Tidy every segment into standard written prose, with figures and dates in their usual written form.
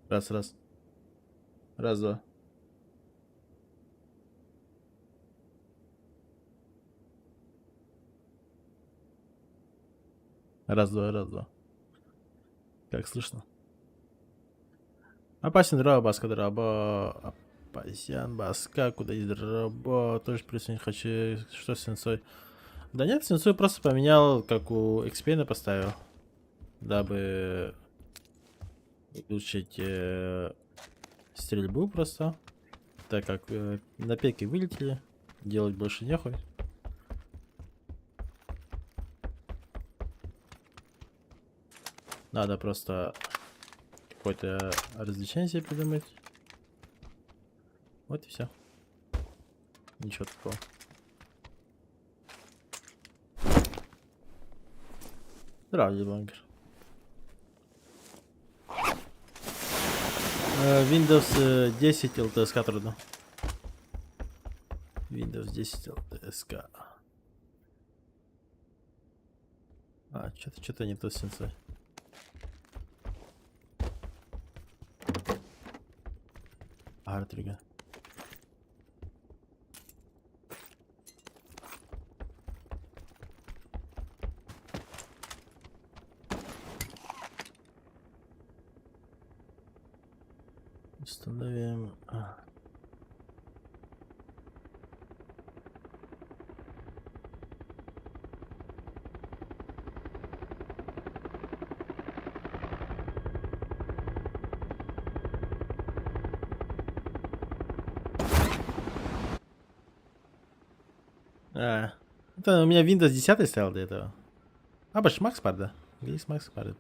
Раз, раз. Раз, два. Раз, два, раз, два. Как слышно? Опасен дроба, баска дроба. Опасен баска, куда есть дроба. Тоже плюс не хочу. Что с сенсой? Да нет, сенсой просто поменял, как у XP поставил. Дабы улучшить стрельбу просто. Так как на пеке вылетели, делать больше нехуй. Надо просто какое-то развлечение себе придумать. Вот и все. Ничего такого. Здравствуй, блогер. Windows 10 LTSK трудно. Windows 10 LTSK. А, что-то не то сенсой. Артрига. Установим. А, это у меня Windows 10 стоял до этого. А, больше Max пар, да? Есть Max пар.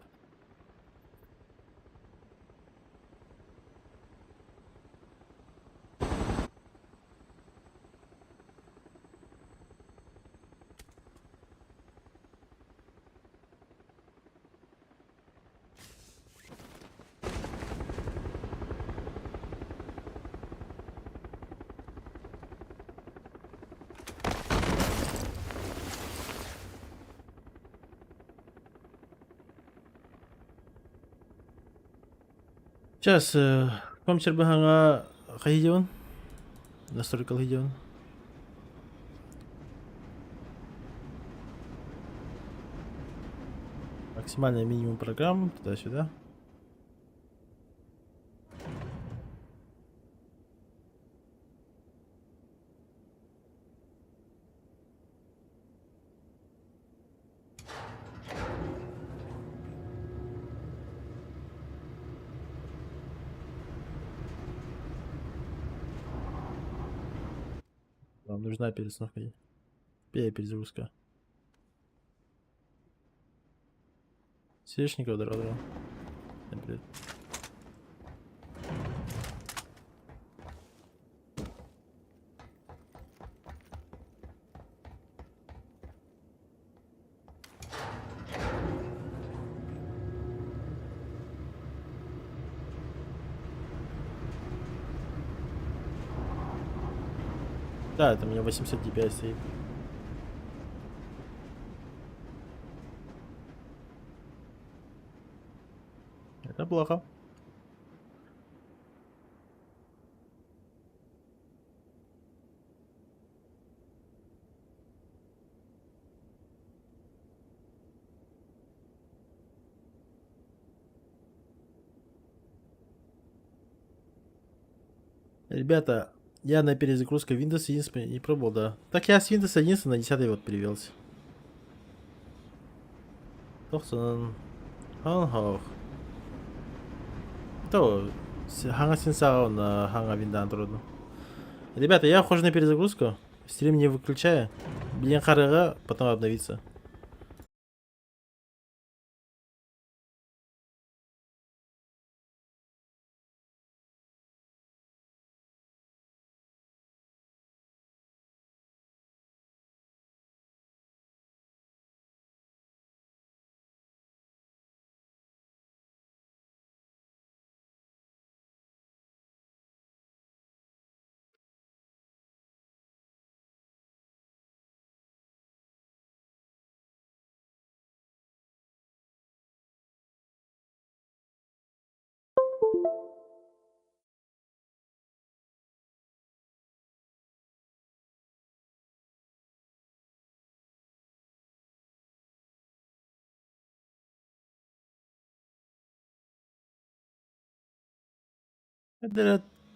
Сейчас, компьютер быһаҥа хайдион? Настройка хайдион. Максимальный минимум программ, туда-сюда. Вам нужна перестановка. Перезагрузка. Свечников дорога. Привет. Да, это у меня 800 DPI стоит. Это плохо. Ребята, я на перезагрузке Windows 11 не пробовал, да. Так я с Windows 11 на 10 вот перевелся. Тохсон. Хан То, ханга сенсао на ханга виндан трудно. Ребята, я ухожу на перезагрузку. Стрим не выключаю. Блин, харыга, потом обновиться.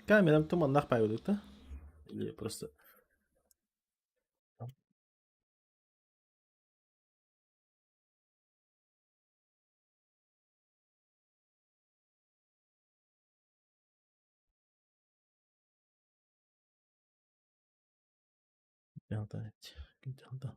Камерам туманнаах баайбыт да? Или просто... Где он там?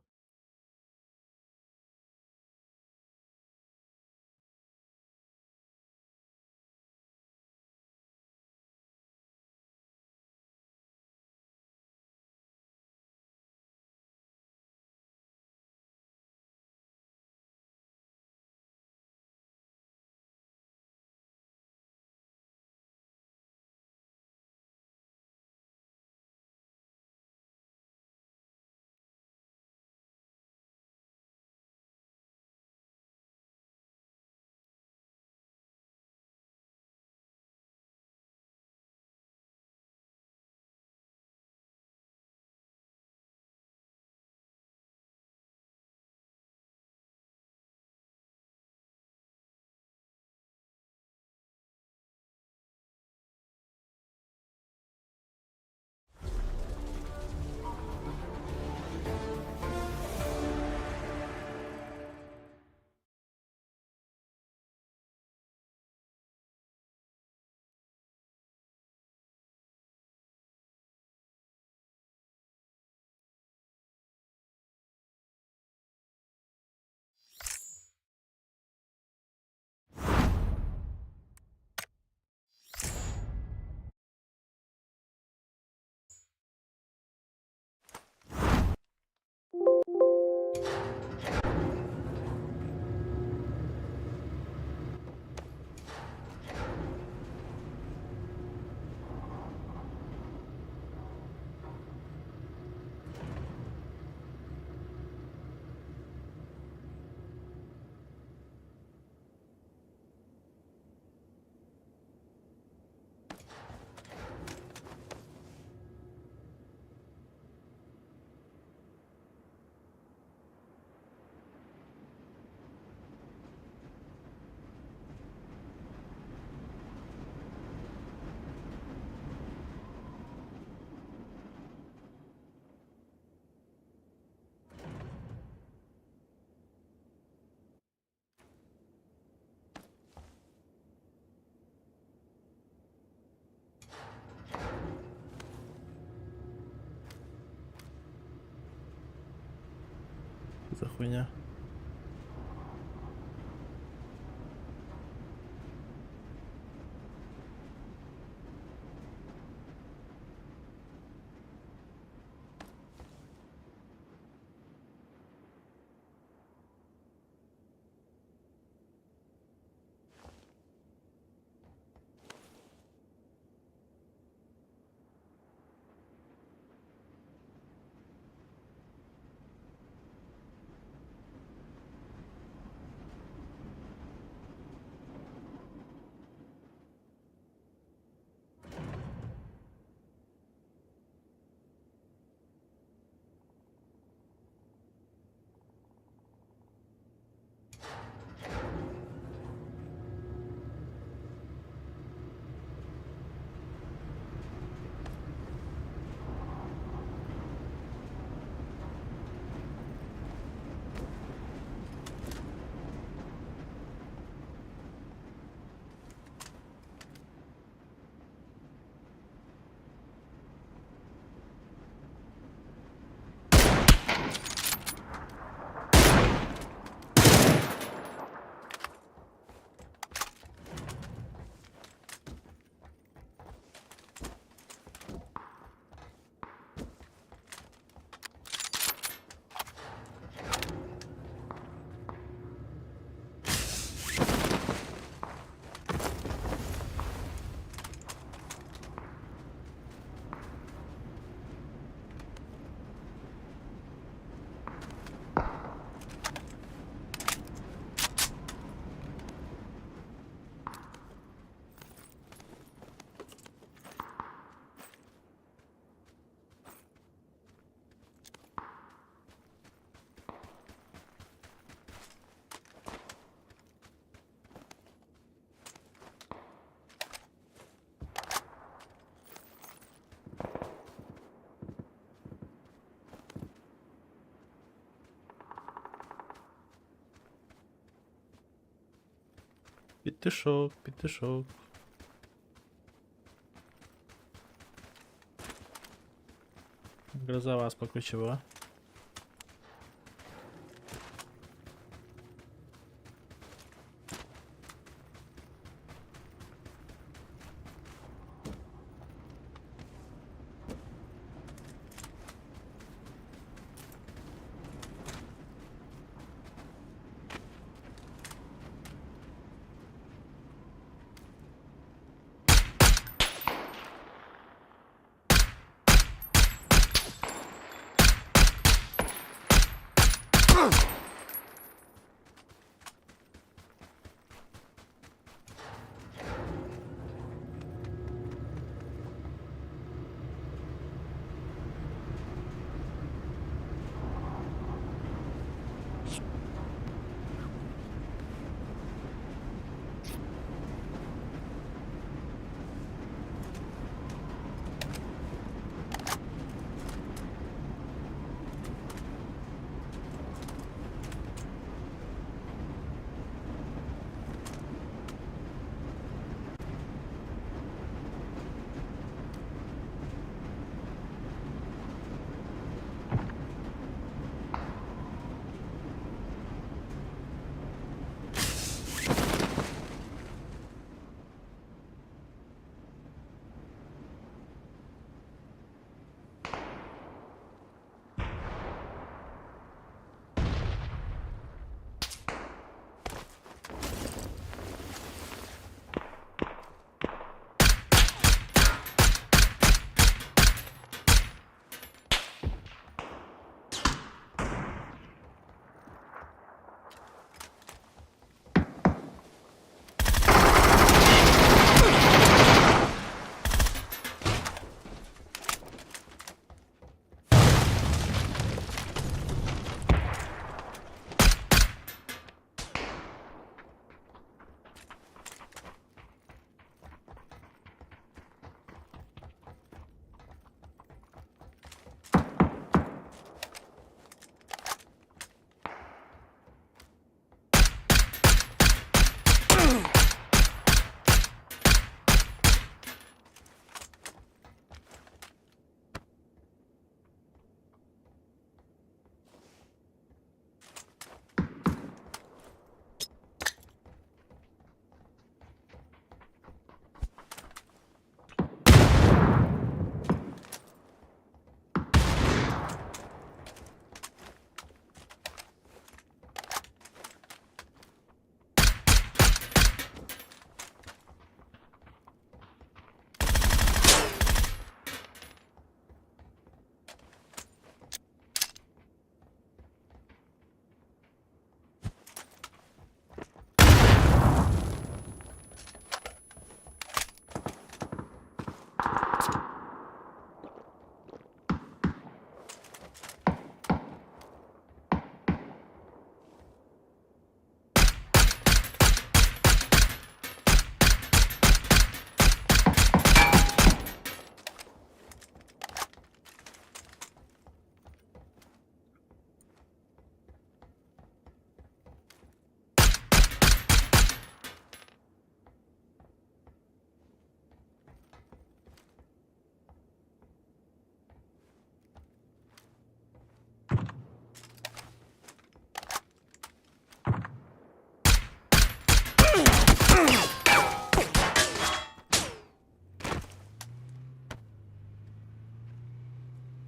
Что за хуйня? Петушок, петушок. Гроза вас ключева.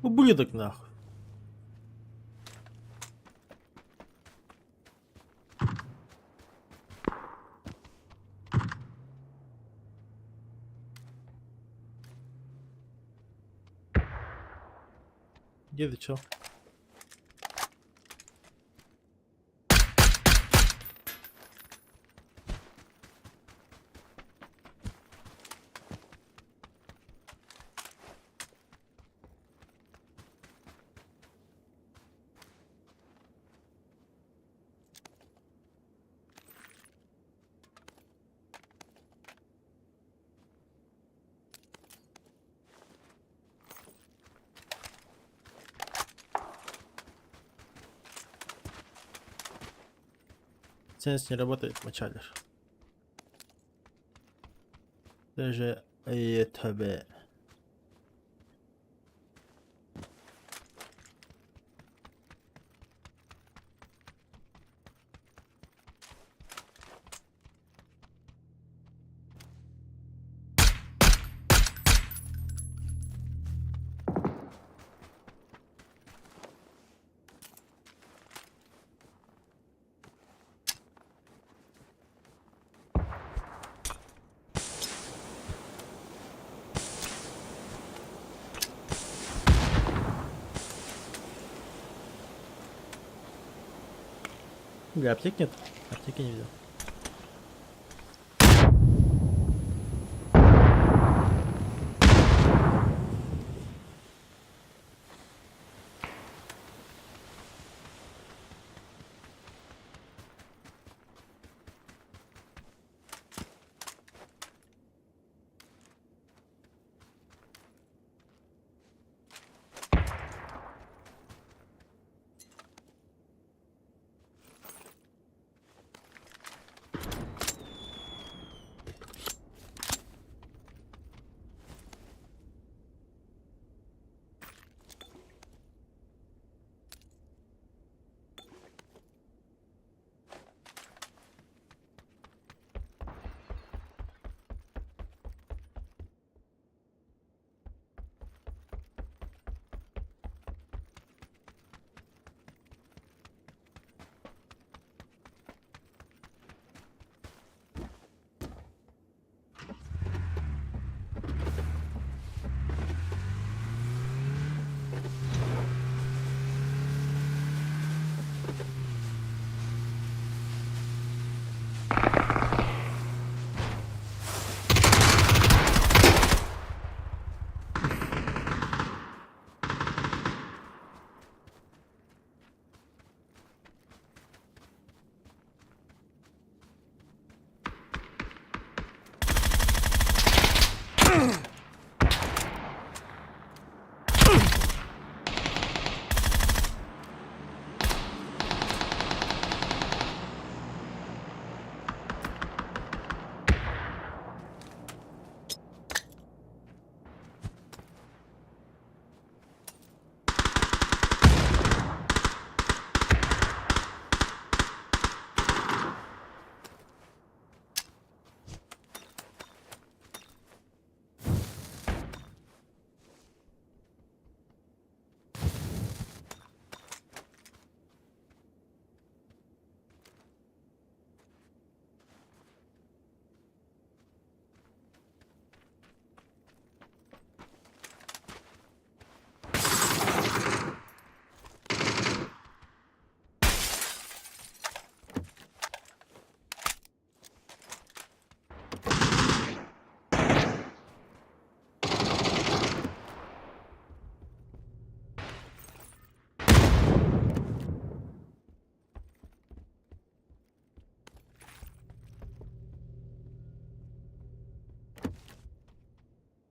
Ублюдок нахуй. Где ты, чел? Сенс не работает, мочалер. Даже ЕТБ. Бля, аптек нет? Аптеки не взял.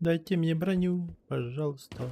Дайте мне броню, пожалуйста.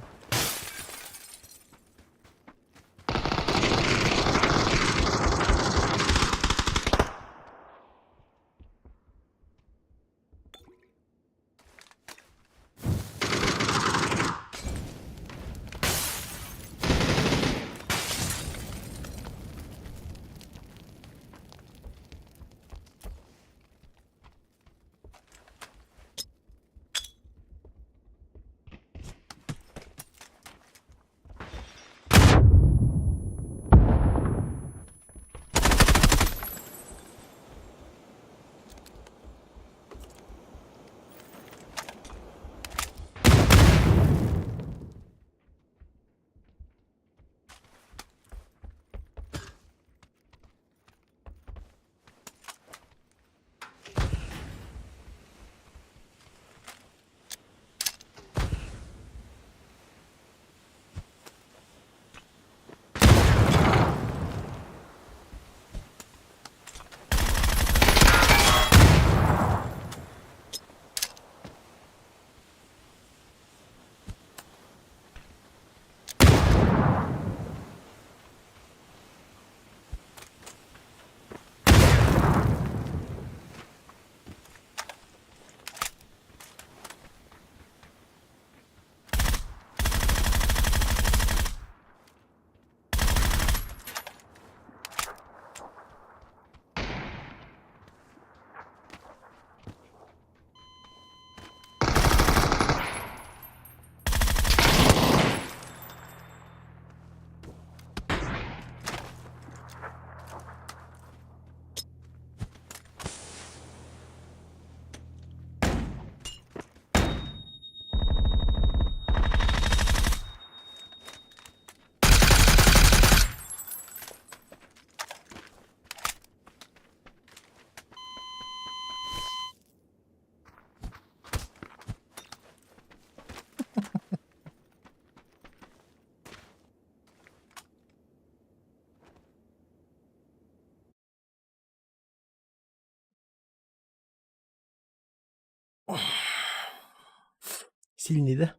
Сильный, да?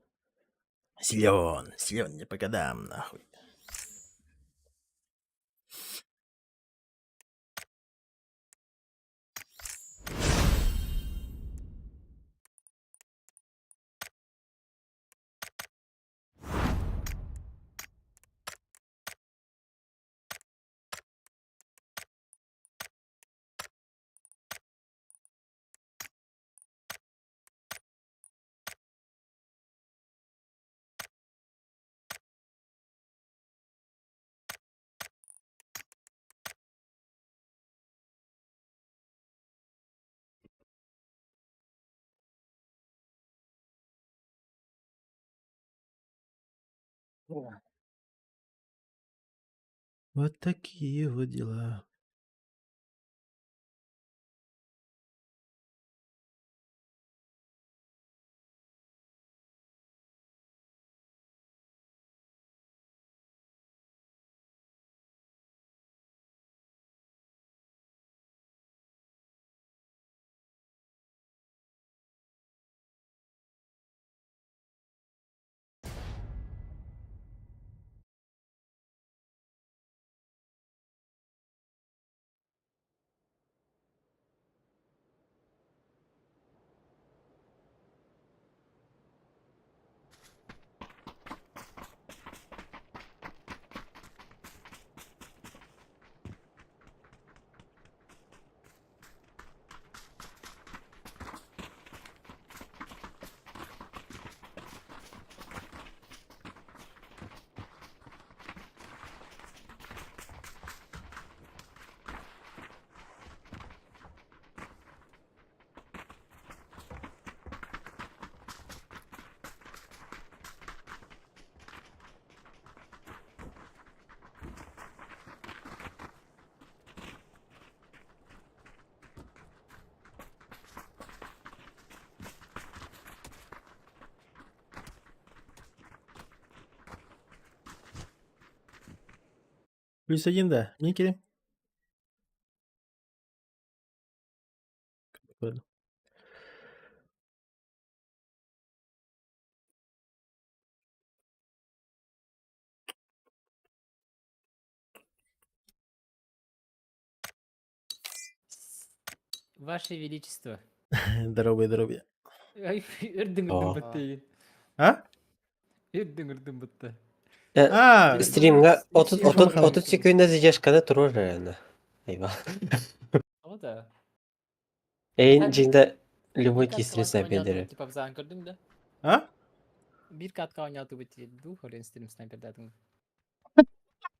Силен, силен не по годам, нахуй. Вот такие вот дела. Плюс один, да. Мин кэлим. Ваше Величество. Здоровье, здоровье. Ай, үрдүң үрдүн бытты. А? Үрдүң үрдүн бытты. А, Стримга 30 30 30 секунда задержкада турар реально. Eyvah. О да. Эйин дьиҥдэ любой киһи снайпердери. Типа взаан көрдүң да? А? Бир катка ойнотубут дуу, хорен стрим снайпердатың.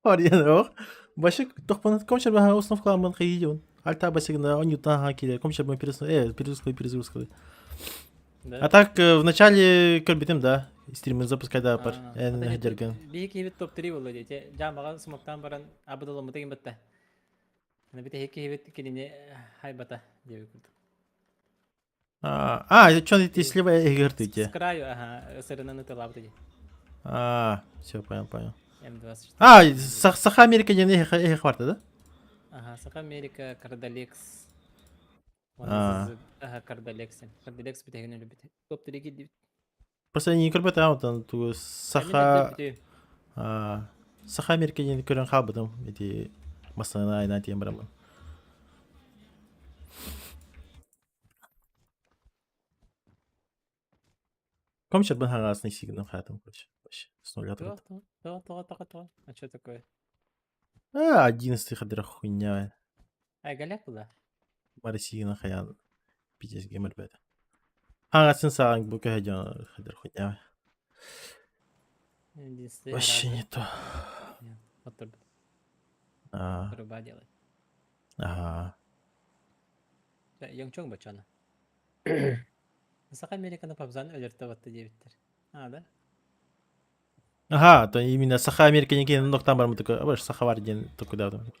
Арыйан Башык тохпанат комчер баха установкаламын хайдион. Альта басигна он ютаха кире комчер мы перезагрузка перезагрузка. Да. А так в начале көрбүтүм да. Стримин запускай да пар. Эн хедерген. Биһи киһибит топ-3 болла дии. Жаамаҕа смоктаан баран абыдалыммыта ким батта. Аны бит киһибит кинини хайбата диэбит курдук. А, что ты слева игртыте? С краю, ага, сырынан ытылаабыт дии. А, все, понял, понял. М24. А, Саха Америка диэн эхе хварта, да? Ага, Саха Америка, Кардалекс. А. Ага, Кардалекс. Кардалекс бүтэгин өлүбүт. Топ-3 киирдибит. Просто не көрбөт а вот тугу Саха Саха Америка диэн көрөн хаалбытым ити массыына айна тиэн бараммын. Комчер бын хаҥаасына сигнал хаатым короче. Вообще, с нуля Тоҕо, тоҕо, тоҕо, тоҕо, тоҕо. А что такое? А, одиннадцатый хадыра хуйня. Ай, голяк была? Марисигина хаян пиздец гемер бэт. Хаҥасын саҕаҥ бу көһө хадыр хуйня. Вообще не то. А. Труба делать. Ага. Йоҥчоҥ баччаны. Саха Американы пабзан өлөртө батты диэбиттэр. А, да? Ага, то именно Саха Америка никин ноктан бармы такой, а Саха бар диэн токудаатым.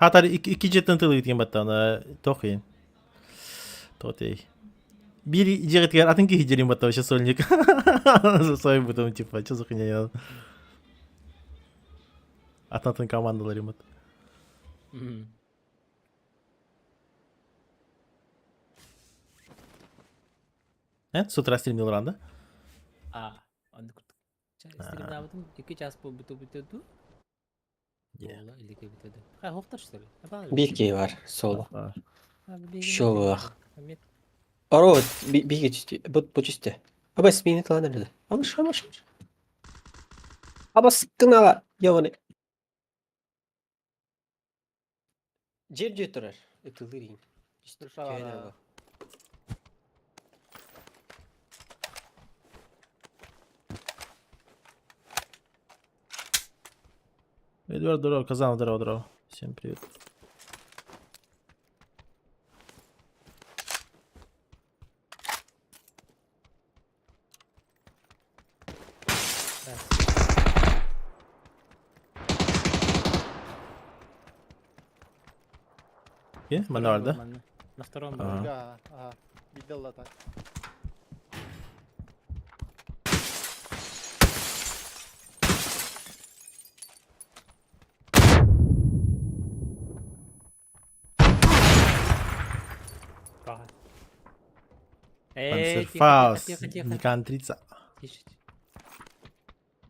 Хатар икки дьиэттэн тылыытыгын баттаана тохуйун. Тотей. Биир дьиэҕитигэр атын киһи дьиэрин батта вообще сольник. Сойбутум типа, что за хуйня я. Атын командалар имат. Э, с утра стримнил да? А, оннук курдук. Стримнаабытым 2 час буолбута бүтэ дуу? Буолла или кэбитэ дуу? Хай хоқтар что ли? Биир киһи бар, соло. Шо Оро, биги түстү. Бу бу түстү. Аба смени тылан эрде. Абыш, абыш. Аба сыккынала. Яваны. Жер жер турар. Ытылыр иң. Эдуард, здорово, Казан, здорово, здорово. Всем привет. Е, манна бар да? На втором Ага. был. Ага, ага. Видел да так. Эй, тихо, Панцерфауст, тихо, тихо, тихо. Никан 30. Тише.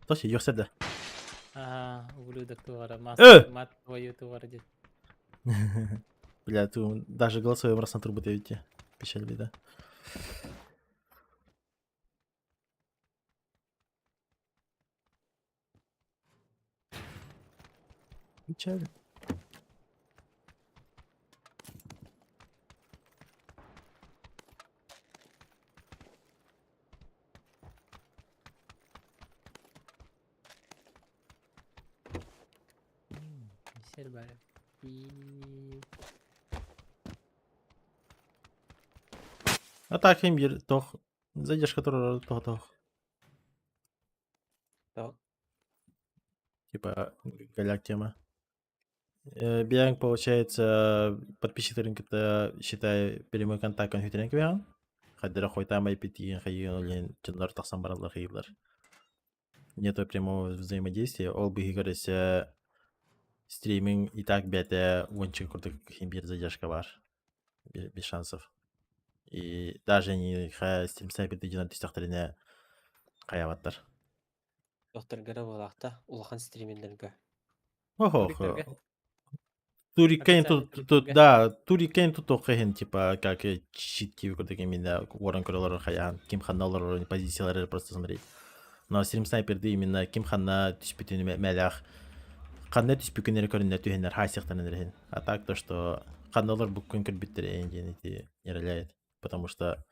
Точно, Йосеп да. Ага, ублюдок туара, Э! мат твою туара дед. Бля, ты даже голосовой образ на трубу видите. Печаль беда. Печаль. Сер бары. И... А так им тох. Задержка которая тох тох. Да. Типа голяк тема. Бианг, получается, подписчик это, считай, прямой контакт компьютерин квиан. Хаддера хойтама и пяти хайын олен чынлар тахсан баралар хайылар. Нету прямого взаимодействия. Ол бы стриминг и так бәтә уонча курдук хим бир задержка бар. Без шансов. И даже не ха стрим снайпер дигән түстәхтеренә каябаттар. Докторгара буолаахта улахан стримерлерге. Охо. Туриктерге. Турикейн Официальный тут, тут, туриктерге. да, Турикейн тут оқыхын, типа, как щитки курдук именно Уоррен Кроллер хаян, ким ханналар позициялары просто смотреть. Но стрим снайперді именно ким ханна түспүтүн мэлэх ханна түспүкүннер көрүннө түһеннер хайсыктан эрехин. А так то, что ханналар буккун көрбүттер эйин эти не роляет. Потому что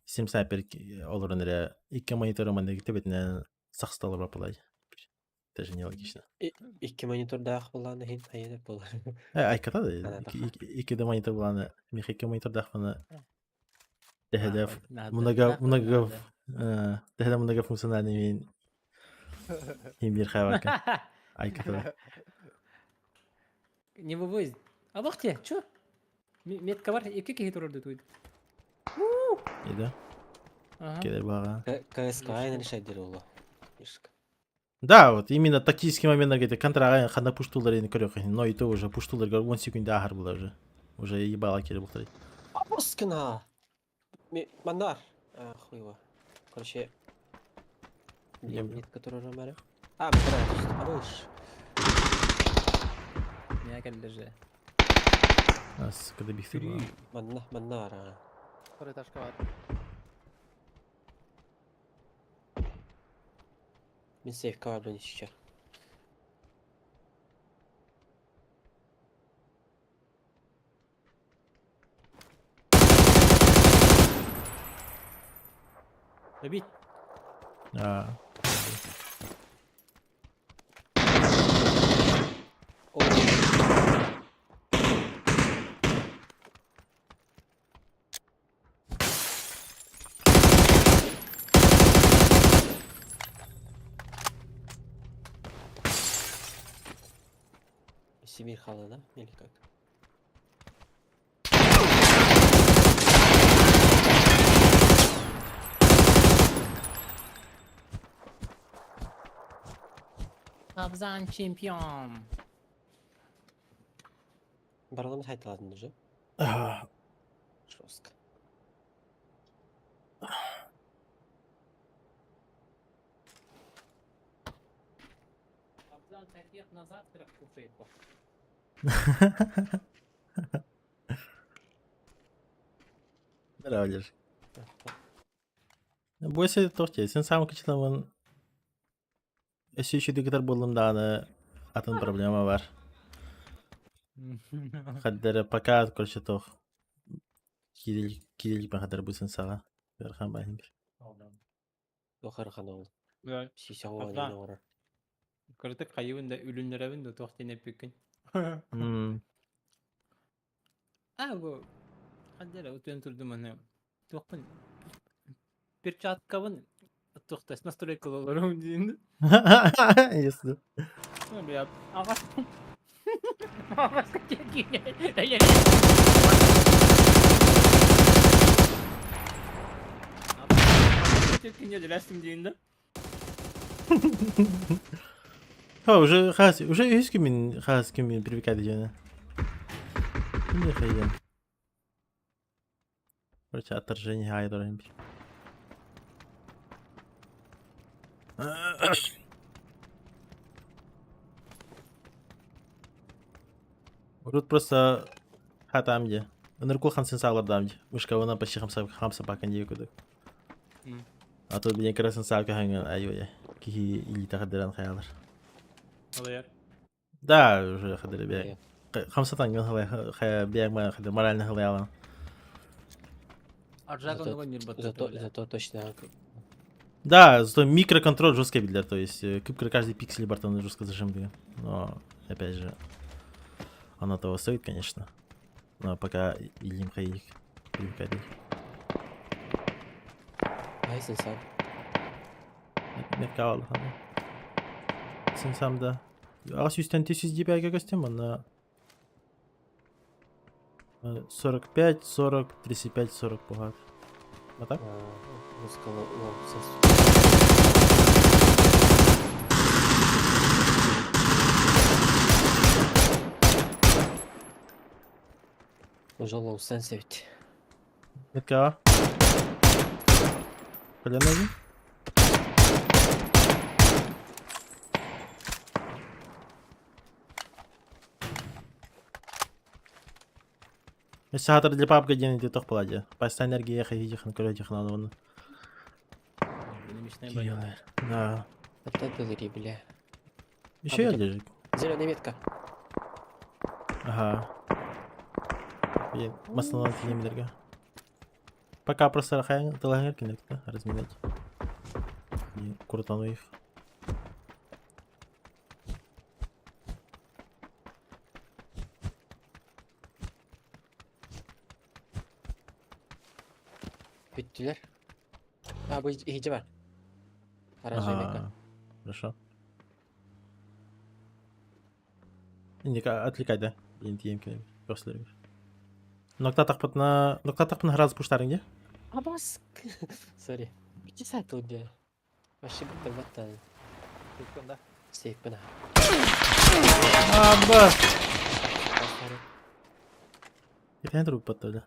стрим снайпер олорун эре икки монитор манныгы тебетинен сахсталар бапалай. Это же нелогично. Икки монитордаах буоллаҕына иһин айанап буолар. Айката да, Санаатахха. икки да монитор буланы, мих икки монитордаахпына тэһэдэ Надо, много нахуй много надо. тэһэдэ многофункциональный мин хим бир хайвака. Айката. Не вывозит. А вот тебе, чё? Метка бар, икки киһи турар туйд. Ида, Ага. келер бага. КСК айнан шайдыр оло. Ишк. Да, вот именно тактический момент где контра хана пуштулар ени көрөк, но и то уже пуштулар 10 секунд ахар было уже. Уже ебало келе бултар. Апоскина! Мандар! А, хуево. Короче, Я- нет, который Ромеро. А, брат, хорош. Меня келлер же. Ас, когда бихти было. Манна, маннар, а. Второй этажка бар. Мин сейф кабар сейчас. Добить. А, О, Сибирь хала, да? Или как? Абзан чемпион. Барыларын сайталатын уже. Ага. Жестко. Абзан таких на завтрак кушает. Здорово, Бойся тохте, сен сам кычламын. Өссө үчүгэй буоллум даҕаны атын проблема бар. Хаддара пока короче тох киирилик хаддар бысын саҕа. Ыарахан баайын бир. Туох ыарахан ол? Сисэҕэ Абзан. оҥорор. Кырдык хайыбын да үлүннэрэбин да туох диэн эппиккин. А бу хаддара утуйан турдум аны туохпун перчаткабын туохтас настройкалаларым диин. Ясно. Бля, аҕас аҕаска диин да. Ха, уже хас, уже үһүс күмүн хас күмүн привыкать дьиэни. Не хайден. Короче, отторжение айдорын бир. Урут просто хатам де. Ынырку хамсын сағлардам де. Мышка вона почти хамса хамса бакан дии кудук. А тут блин красен саалка ханган ай кихи илита хадыран хаялар. Алаяр. Да, уже хадыры бе. Хамса танган халай хая бе ма хадыр морально халаялан. Аржак Зато, оннугун ньурбатта зато, бля. зато точно Да, зато микроконтроль жестко билер, то есть кыпкыр каждый пиксель бартон жестко зажим деген. Но, опять же, оно того стоит, конечно. Но пока илим хайик, привыкать. Айсын сам. Метка Сен да. Ас үстен тесіз деп әге костюм, ана 45, 40, 35, 40 пугат. А так? Музыка лоу сенс. Уже low sensitivity. Метка. Колено один? Саатар для папка ден ити тох паладе. Паста энергия хайди хан көрө хан оны. Да. Вот это дыри, бля. Еще я лежит. Зеленая метка. Ага. Блин, масло на Пока просто рахаян талагер кинек, разминать. И крутану их. Бүттүлэр. А, бу иһиджи бар. Оранжевая метка. Ага. Хорошо. Индика отвлекай, да? Блин, тием После. Нокта тахпытна, нокта тахпытна раз пуштарың де? Абас. Сори. Бичи сайтыл бля. Вообще будто баттан. Секунда. Сейф бына. Аба! Бастары. Это труп подтоля.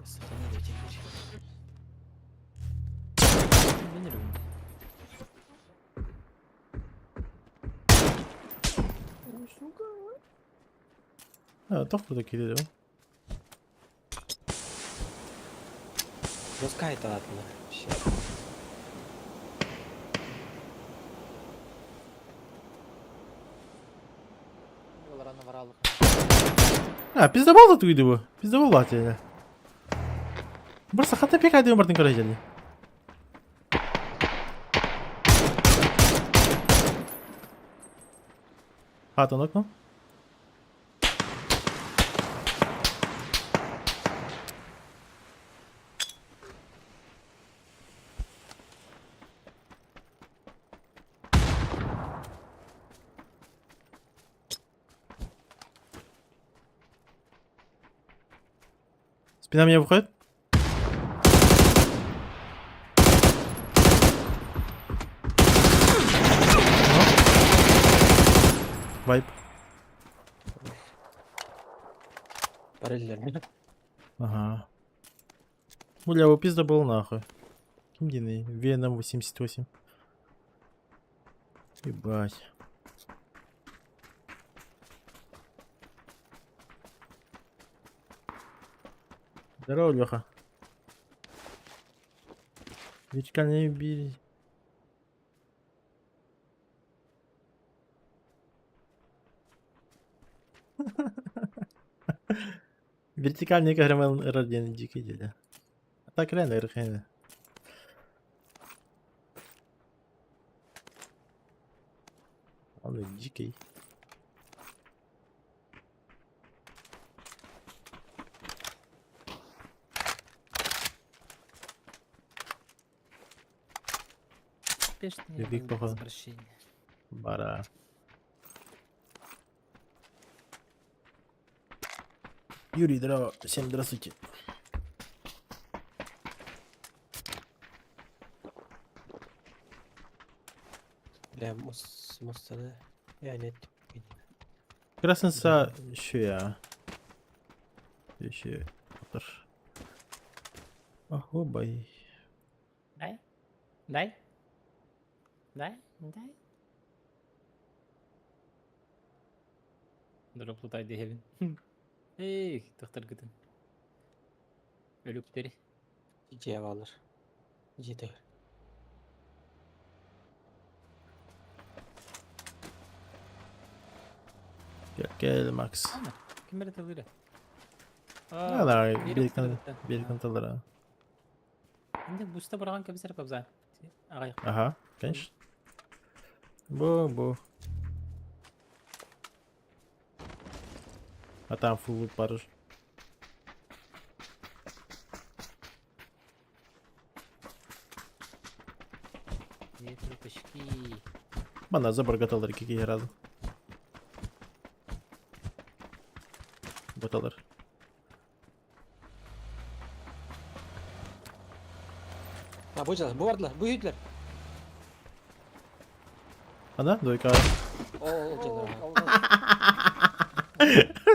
Сохрани теперь. А, тох куда киде Пускай это ладно. Вообще. Рано варалых. А, пиздобол тут уйду бу. Пиздобол бат я. Просто хата пека диэн бартын көрө дьэлли. Хата нокну. Спина меня выходит. Вайп. Параллельно. Ага. Бля, его пизда был нахуй. Ким диний? Веном 88. Ебать. Здорово, Леха. Вертикально бери. Вертикальный Грамел R1 дикий дядя. А так реально РХН. Он и дикий. Любик, походу. Бара. Юрий, здорово. Всем здравствуйте. Бля, мостаны. Я нет. Красница еще я. Еще. Ахобай. Дай. Дай. Дай. Дай. Дроп лутай диэбин. Эй, тохторгытын. Өлүктэри. Дьиэ баалар. Дьиэтигэр. Кэл, кэл, Макс. Ким эрэ тылыыра? А, да, берег тыллара. Инде буста быраҕан кэбисэр кобза. Аҕай. Ага, конечно. Бу-бу. А там фул парыш. Нет, трупочки. Мана забаргаталар кики разом. Боталар. А, бу дьалар, бу бардылар, бу үһүдүлэр. Ана, двойка. Ол дьалар.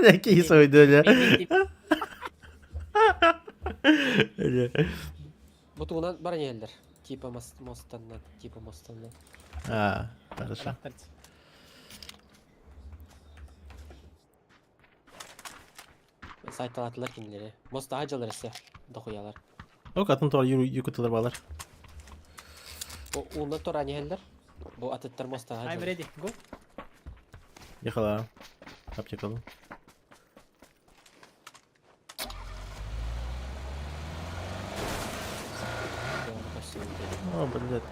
Какие свои доля. Бу тугунан баран иһэллэр. Типа мост, мостаннан, типа мостаннан. А, хорошо. Сайталаатылар кинилэри. Мост аһа дьалар эссе. Дохуялар. Ок, атын туар юкуталар балар. Уунна туран иһэллэр. Бу атыттар мост аһа I'm дьалар. ready. Go. Ехала. Аптекалу. О, блядь.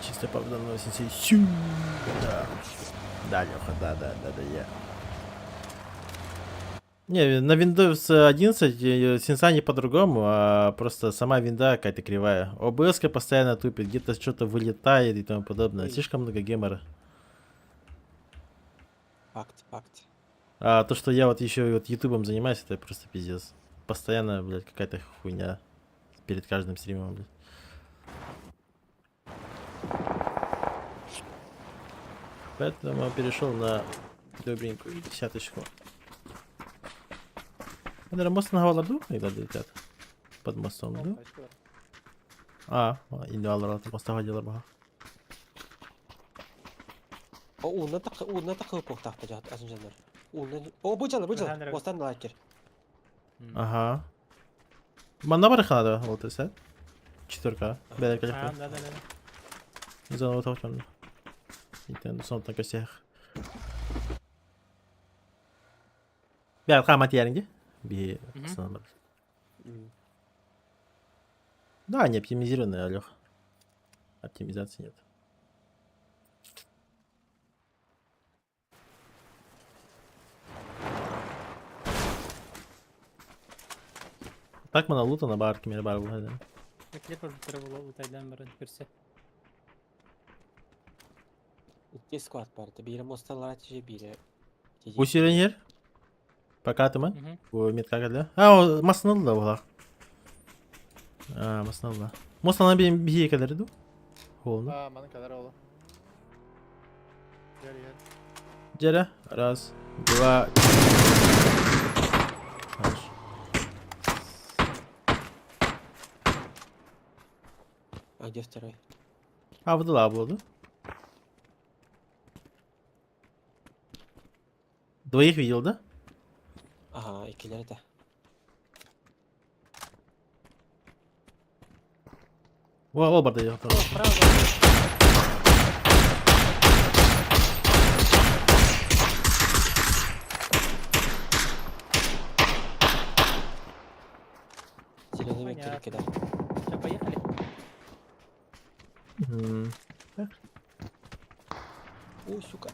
Чисто правда носится. Да. Да, Леха, да, да, да, да, я. Не, на Windows 11 сенса не по-другому, а просто сама винда какая-то кривая. OBS постоянно тупит, где-то что-то вылетает и тому подобное. Слишком много гемора. Факт, факт. А то, что я вот еще вот ютубом занимаюсь, это просто пиздец. Постоянно, блядь, какая-то хуйня перед каждым стримом, блядь. Поэтому перешел на добренькую десяточку. Наверное, мост на Галарду, когда летят? Под мостом, да? А, идеал, моста ходила бага. О, уунна так, уунна так хыппыктаахта дьаат атын дьоннор. Уунна О, бу дьалар, бу дьалар. Мостан лайкер. Ага. Манна бар ханада, вот это. Четверка. Бәлер А, калек. да, да, да. Заново тохтон. Итен сонтан косях. Бәл камат яринги. Би основном. Да, они оптимизированные, Алёх. Оптимизации нет. Так мы на лута на барке мир бар был, да. Клеп Икки squad баар. Биирэ мосталара тиже, биирэ Усилен ер. Пока ты мы. Мгм. Бу метка келді. А, о, масын да була. А, масын алды. Мостанан би бихи келер ду. Холну. А, маны kadar oldu. Gel gel. Жере. Раз, два. Хорош. А где второй? А, bu da болды. Двоих видел, да? Ага, иккилэр это. О, о, барда О, справа. Зеленый метки Понятно. кидай. Что, поехали? Так, Ой, сука.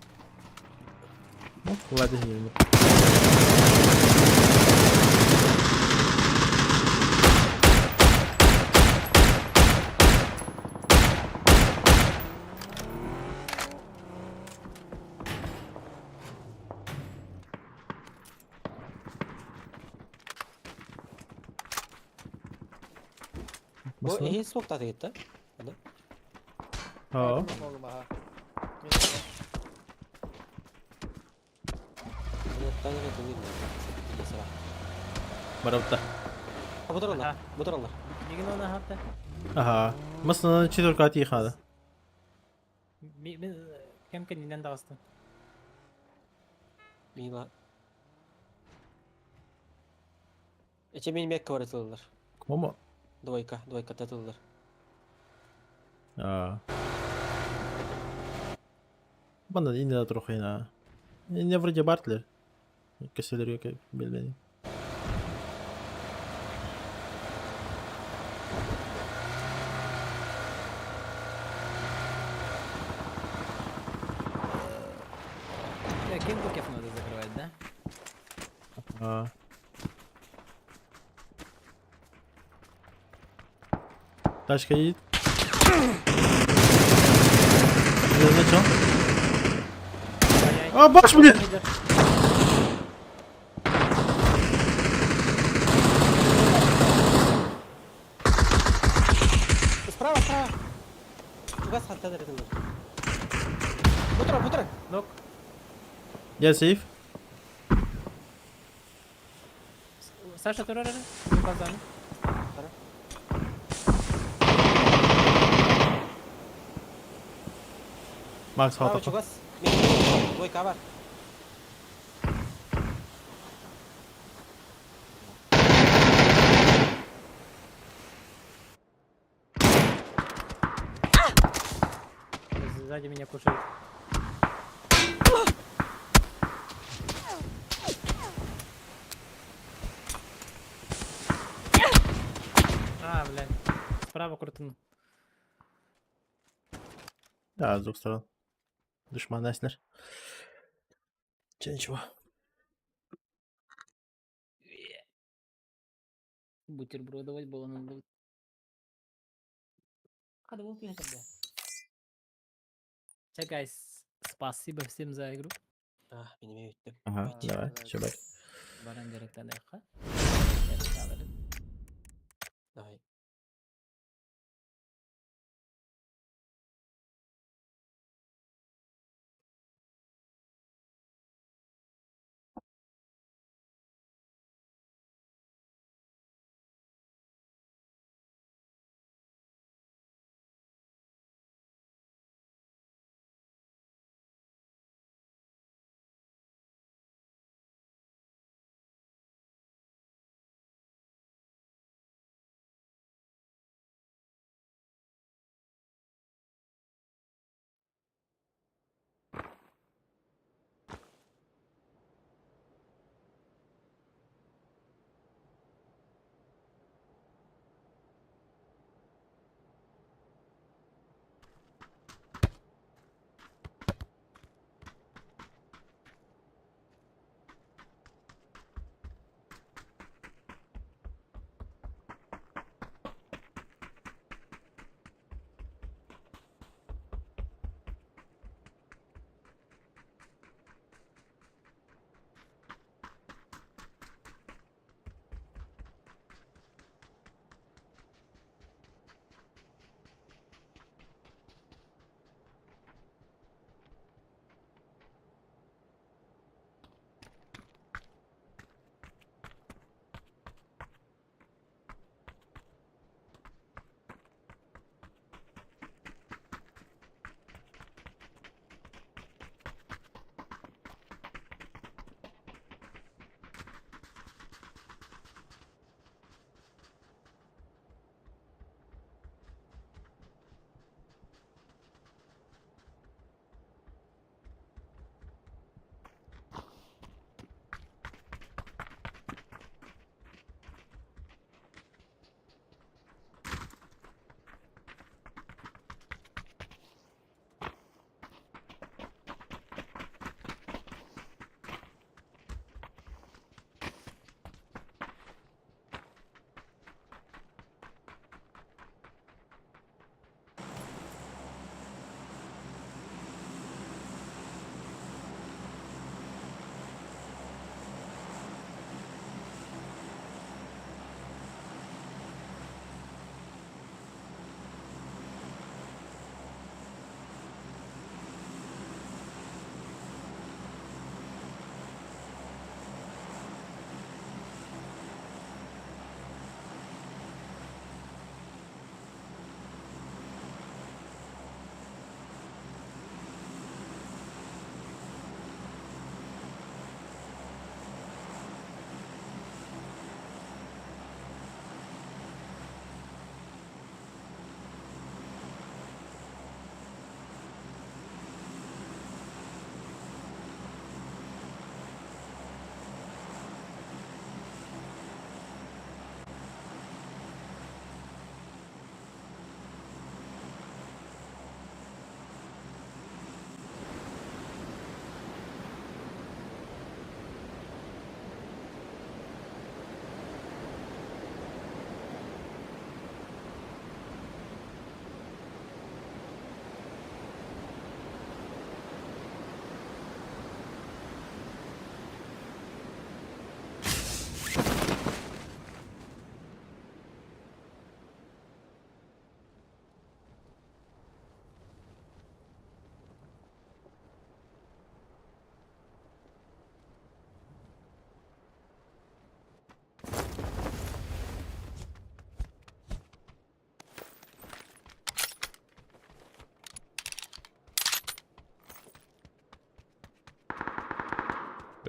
ну, ладно, не Бу Масын? эһи смок таты да? А, Oğlum aha. Барабта. А бұдыр олар, Ага. бұдыр олар. Мигин оны хатта. Ага. Масын четверка атихада. Мен кем кенинен дагыстым. Мила. Эче мен мекке бар атылалар. Комо? Двойка, двойка татылалар. А. Банда инде трохина. Не вроде Бартлер. Кеселер yok bilmedi. Кем букет надо закрывать, да? А. Тачка едет. Я начал. А, баш, блин! Справа, справа. Чугас хаттан атылалар. Бұдыр, бұдыр. Нок. Я сейф. Саша турар Казан. Макс Справа хата. чугас. Двойка бар. Сзади меня кушают. А, блядь. Справа крутанул. Да, с двух сторон. Душман Аснер. Че ничего. Бутербродовать было надо. Когда был тогда? Че, guys, спасибо всем за игру. А, мен өттім. Ага, давай, все, бай. Баран директор Давай.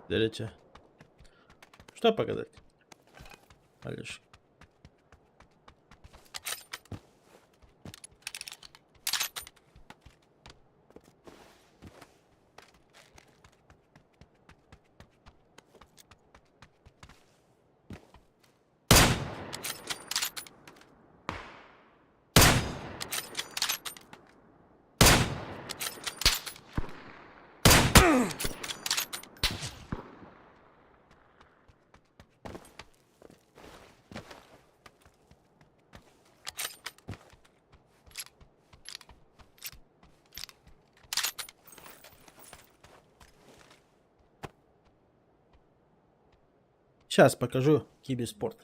Дарече. Что показать? Алеш. Сейчас покажу киберспорт.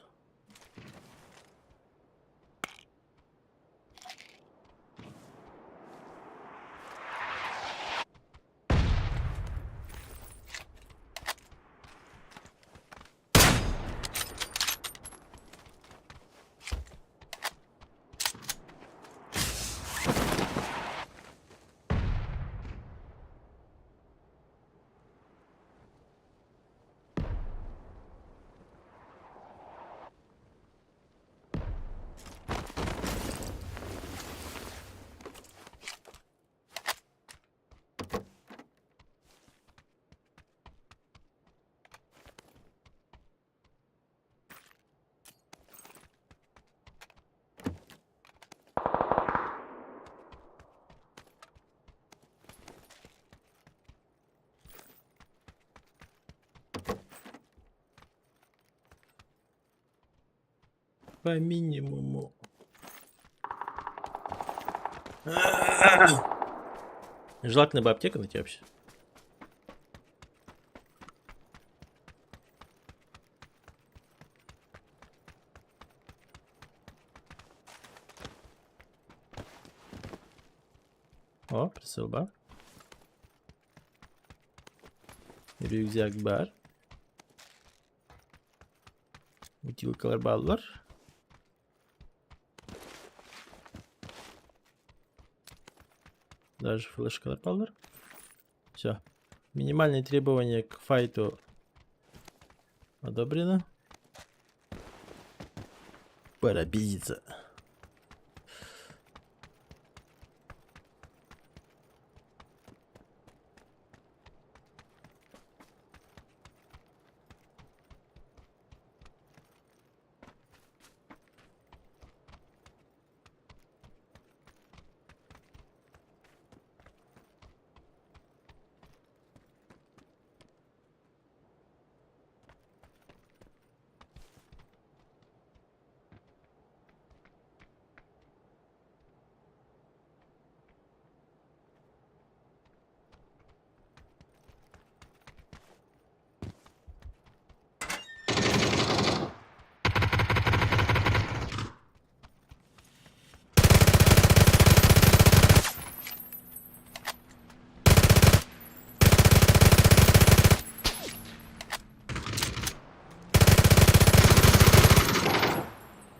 По минимуму. Желательно бы аптеку найти вообще. О, прицел баар. Рюкзак баар. Бутылкалар бааллар. Даже флешкалар бааллар. Все. Минимальные требования к файту одобрено. Пора пиздиться.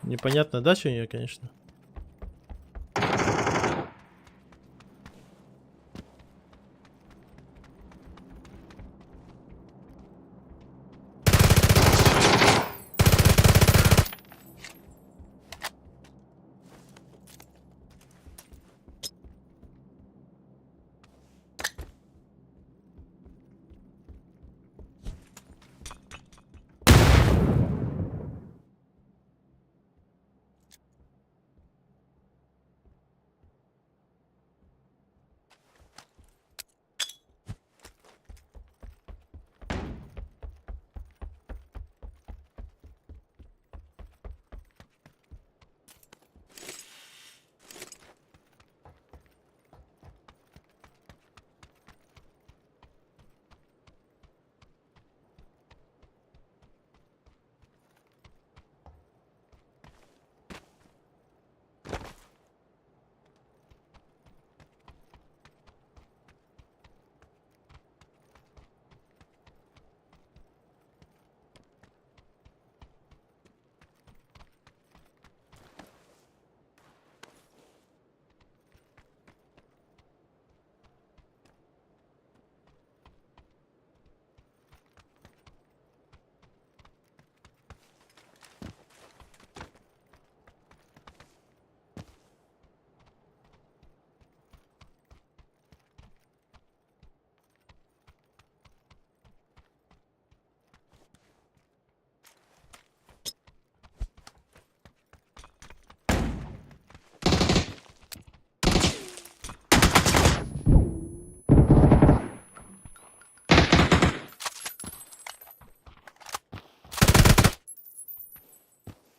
Непонятно, дача у нее, конечно.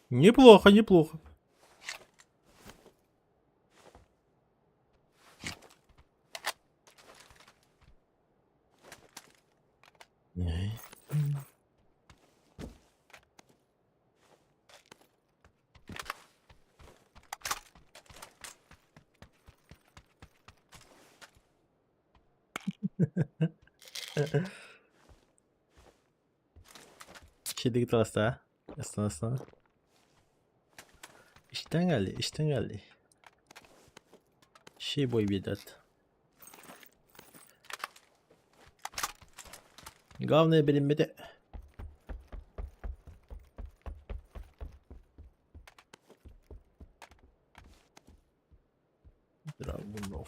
Неплохо, неплохо. Şeydeki tarafta. Aslan aslan. İşten geldi, işten geldi. Şey boy bir dert. Главное bilinmedi. Dragunov.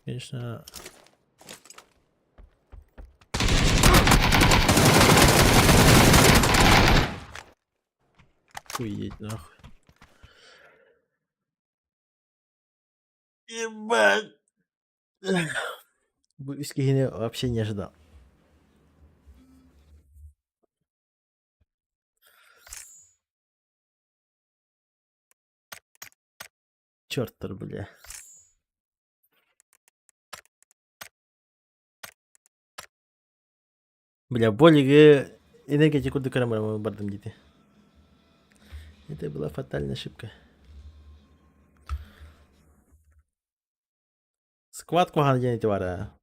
Конечно. Охуеть нахуй. Ебать. Виски вообще не ожидал. Черт, бля. Бля, более энергетику курдук бардым диэтэ. Это была фатальная ошибка. Сквад куһаҕан диэн ити баара.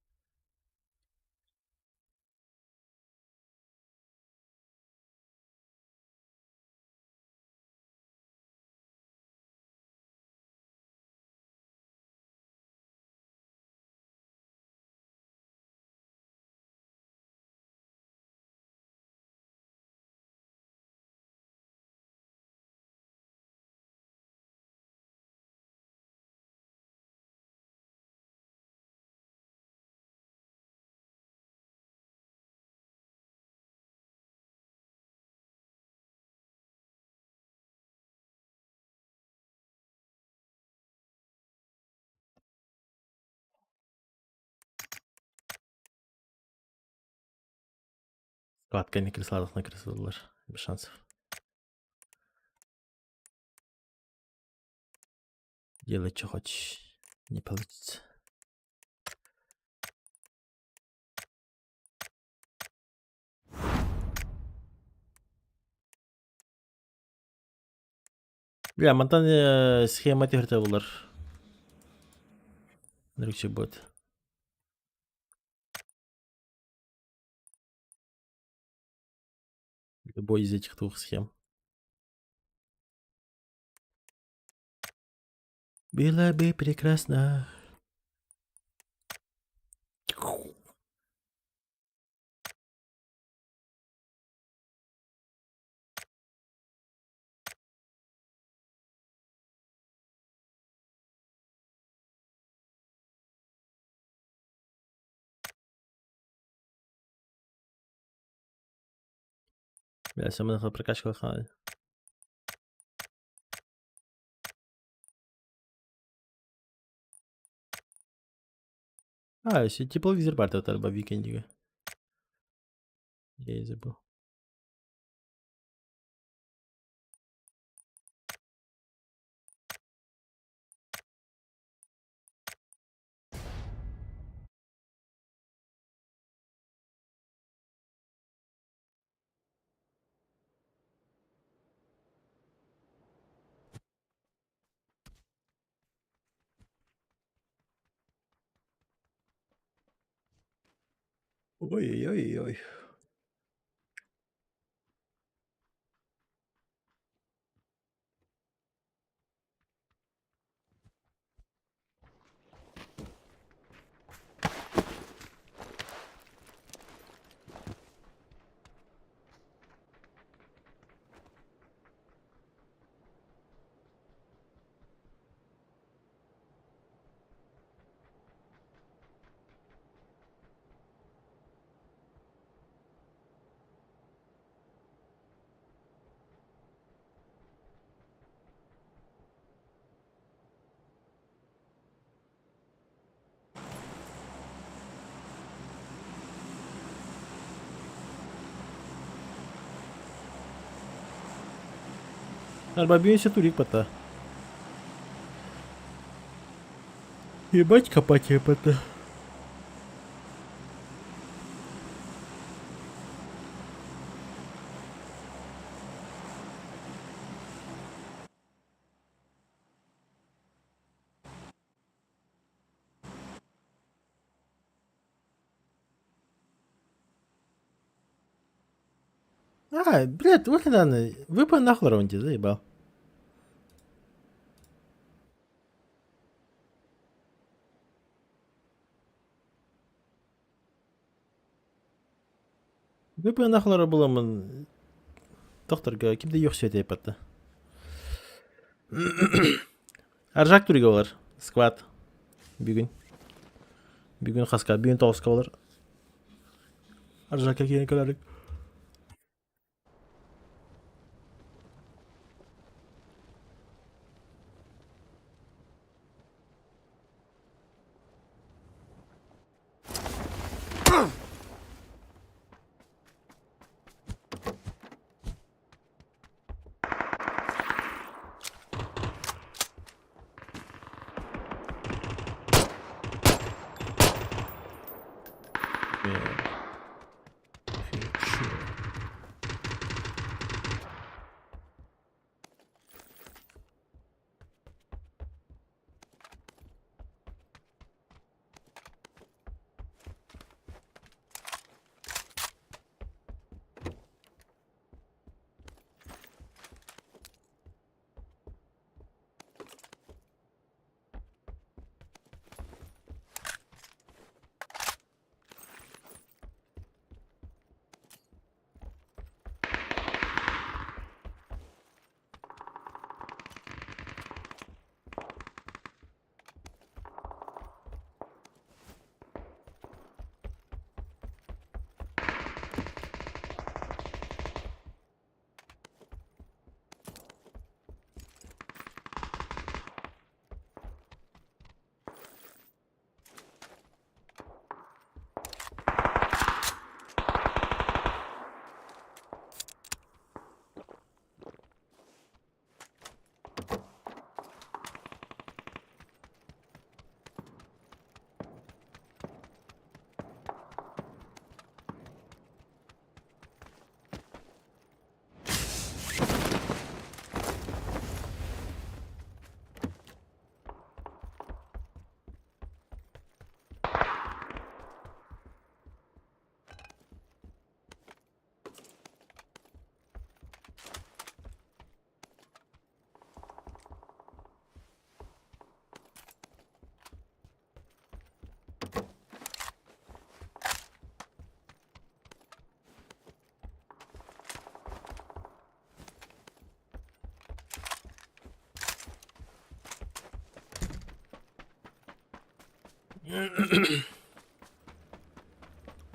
Сквад кэнники крысалар. Без шансов. Делай, что хочешь. Не получится. Бля, мантан схема түһэртэ булар. Нөрүкче будет. Любой из этих двух схем. Было бы прекрасно. Бля, все, мы прокачка хана. А, если тепловизор бар тарба викендига. Я и забыл. Ой-ой-ой. Арба турик пота. Ебать копать ебать. А, блядь, вот недавно. Выпал нахуй раунде, заебал. Выпал нахуй было мын. Докторга кимде yok сөйте епатты. Аржак түрге олар. Сквад. Бүгін. Бүгін хаска, бүгін тоғызға олар. Аржакка кейін көрелік.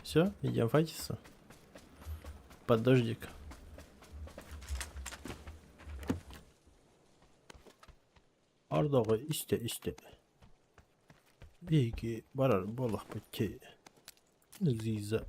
Все, идем файтиться. Под дождик. Ардаҕы истэ-истэ биһиги барар буоллахпыт дии Лиза.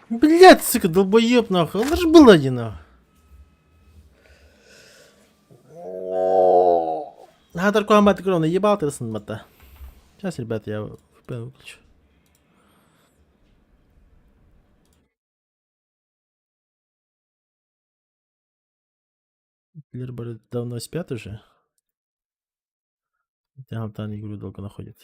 Блять, сука, долбоеб нахуй. Он же был один нахуй. Хатар комбат кровно ебал ты сын мата. Сейчас, ребят, я VPN выключу. Лерберы давно спят уже. Там, там игру долго находит.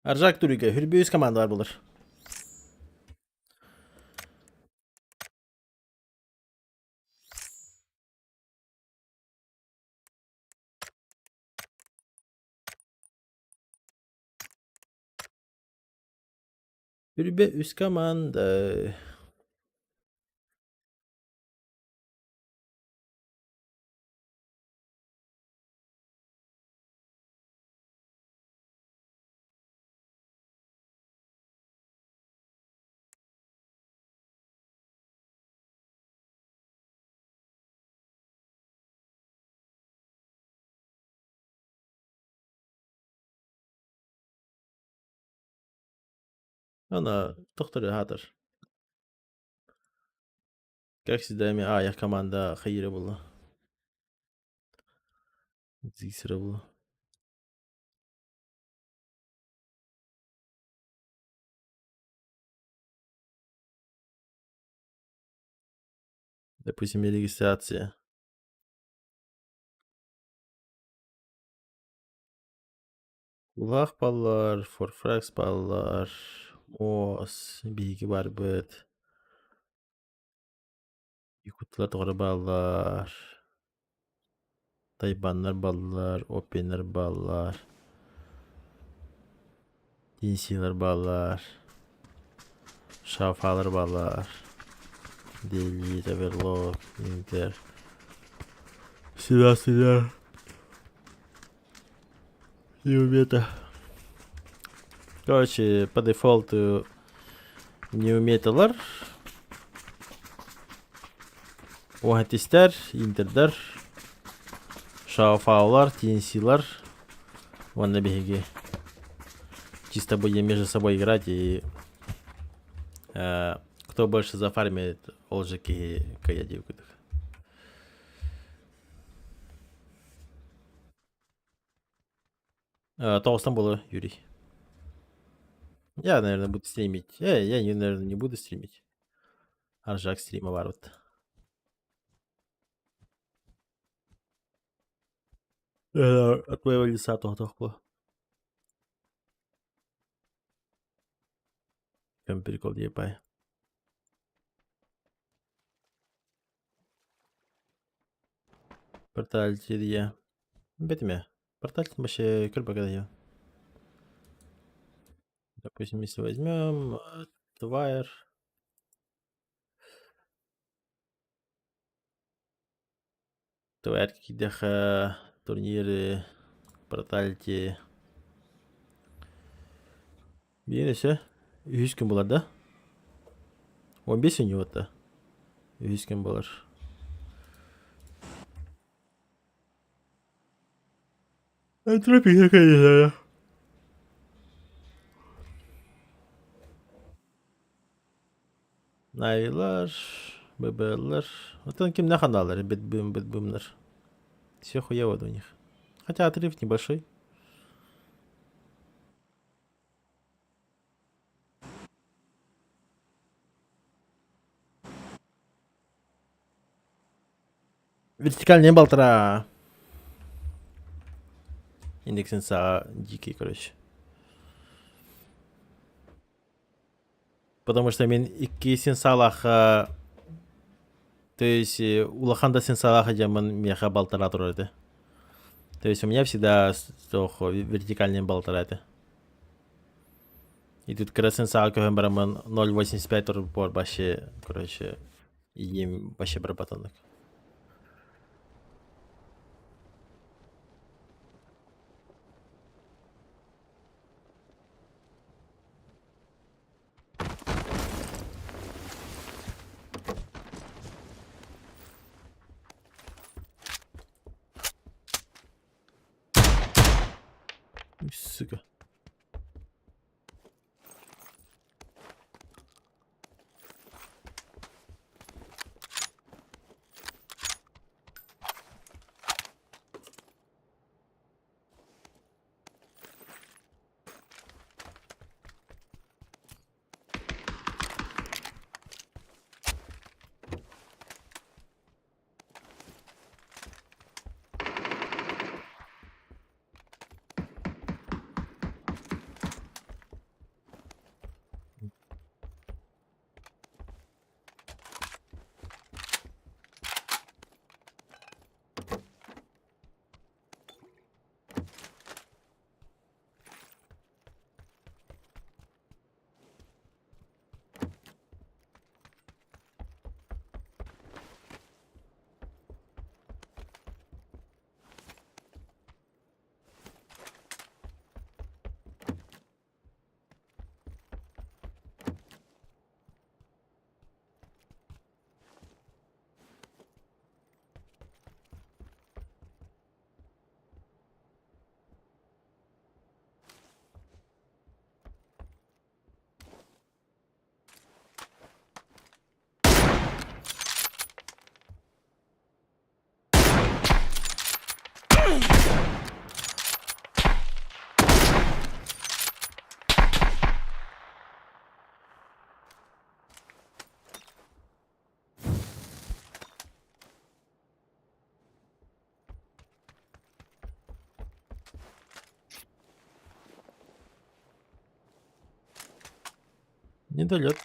Аржак Түрүгэ, Хүрбүүс команда бар булар. Хүрбэ үс команда. Ана тохтор хаатар. Как всегда эми аайах команда хайыра буолла. Зиксера буолла. Допустим, регистрация. Кулаах баллар, форфракс баллар, муос, биһиги барбыт. Якутлар тоҕо бааллар, тайбаннар бааллар, опеннар бааллар, тинсилар бааллар, шафалар бааллар, Дели, Таверлок, Интер, Сюда-сюда. Не Короче, по дефолту не уметалар. Уһатистар, интердар, шаофаулар, тинсилар. Уонна биһиги чисто будем между собой играть и кто больше зафармит, ол же киһи кыйа диэбиккит. Тоҕустан буолуо, Юрий. Я, наверное, буду стримить. Я, наверное, не буду стримить. Аржак стрима барбыт. От моего лица тоһотох Кэм прикол ебай. Портальтирия. Бэтме. Порталь вообще кырбагадаю. Допустим, если возьмем Твайр. Твайр кидэхэ турниры портальти. Биир өссө үһүс күн буолар да? 15 у Үһүс күн буолар. Энтропия конечно. Навилар, ББЛар. Вот ким наханалар, бит-бым, бит-бымнар. Все хуево у них. Хотя отрыв небольшой. Вертикальный балтара. Индекс инса дикий, короче. Потому что мин икки сенсалаха то есть улахан да сенсалаха дьаммын миэхэ балтараа турар этэ. То есть у меня всегда вертикальный балтараа этэ. И тут кыра сенсаҕа көһөн бараммын 0,85 турбор вообще, короче, иим вообще барбатаннык. Сука. Недолет.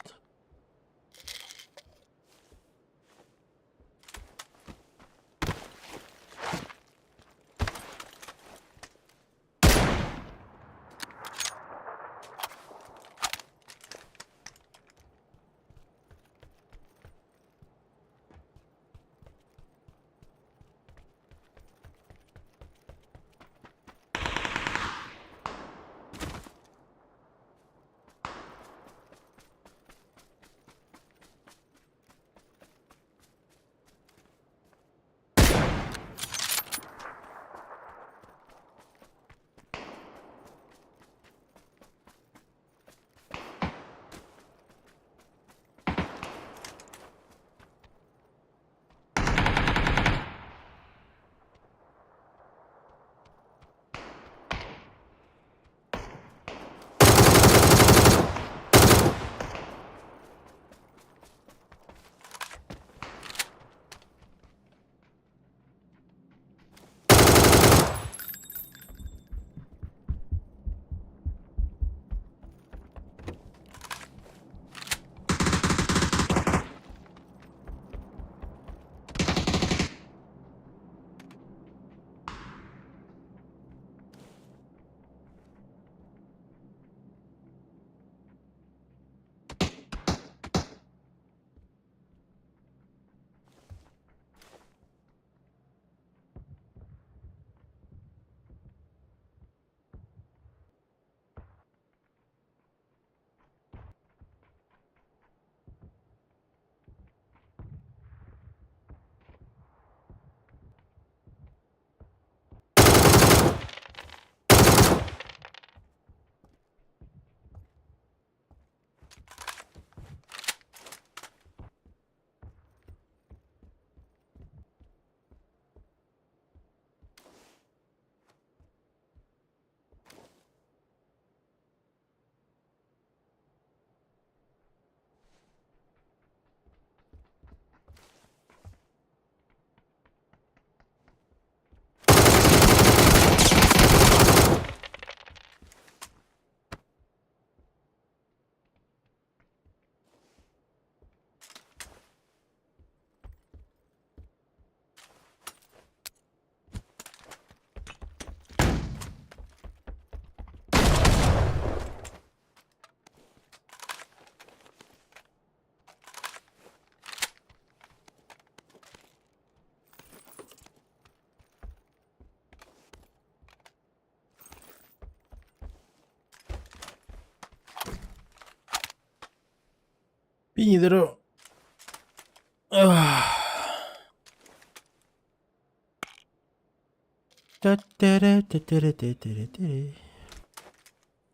Пинидеру.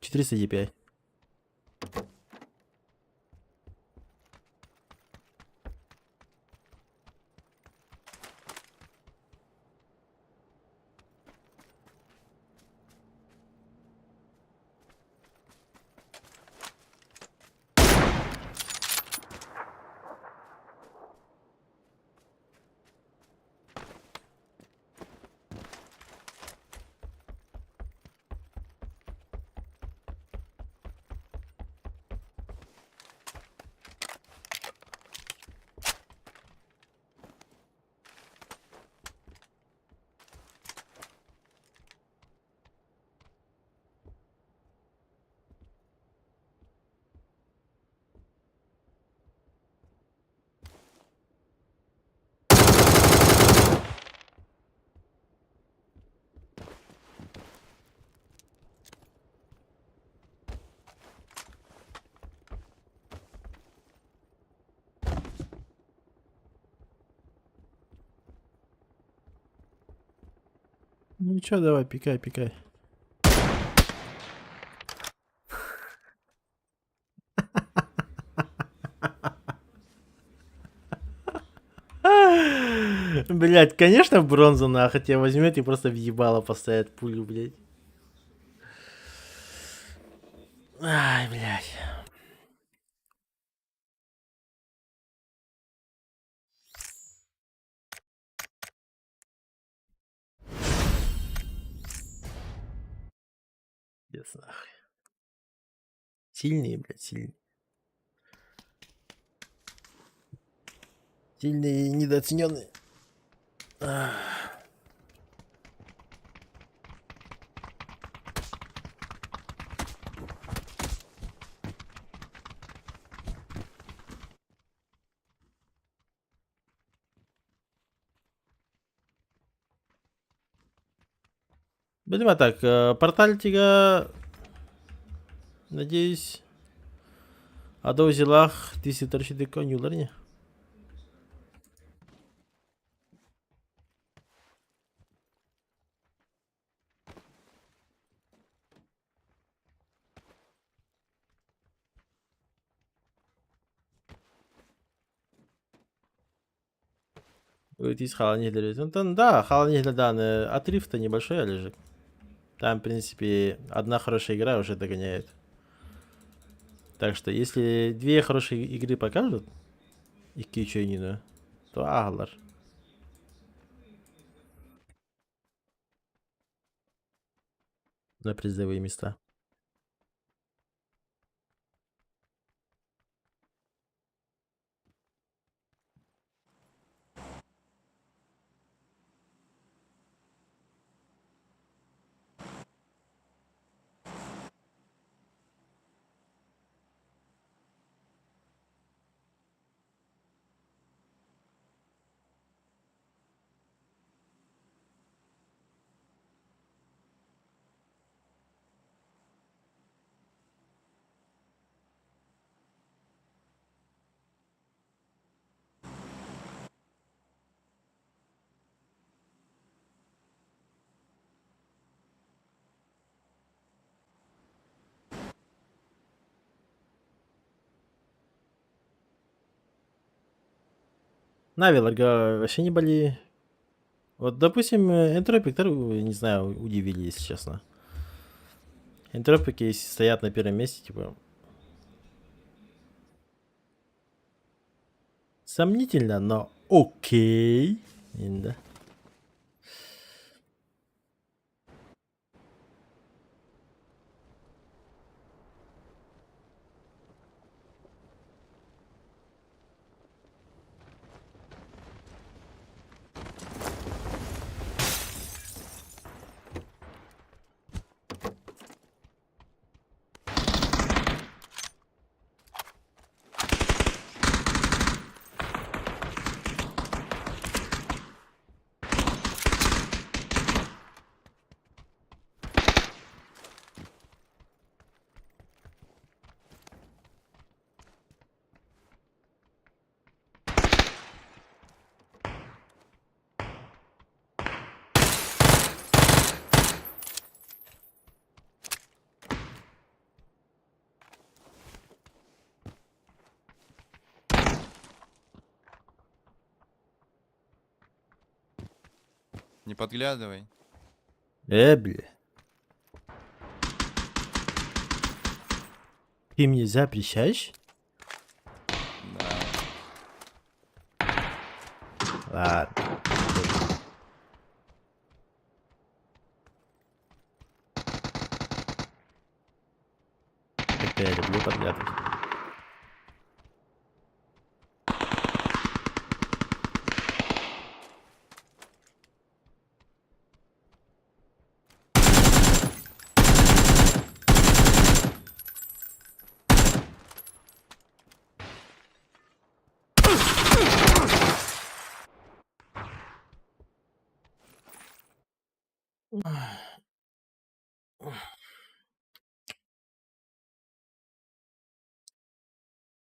400 DPI. Ну чё, давай, пикай, пикай. Блять, конечно, бронзу нахуй тебя возьмет и просто въебало поставит пулю, блять. Ай, блядь. Пиздец, нахуй. Сильные, блядь, сильные. Сильный и недооцененный. Будем так, портальтига, надеюсь, Адоузилах десятырщик конюлар не? Здесь хаалан иһэллэр. Да, хаалан иһэллэр даҕаны отрыв-то небольшой лежит. Там, в принципе, одна хорошая игра уже догоняет. Так что, если две хорошие игры покажут, икки үчүгэйини, то ааһаллар. На призовые места. Нави вообще не были. Вот, допустим, Энтропик, не знаю, удивили, если честно. Энтропики стоят на первом месте, типа. Сомнительно, но окей. Да. Не подглядывай. Бля. Ты мне запрещаешь? Да. Ладно. Это я люблю подглядывать.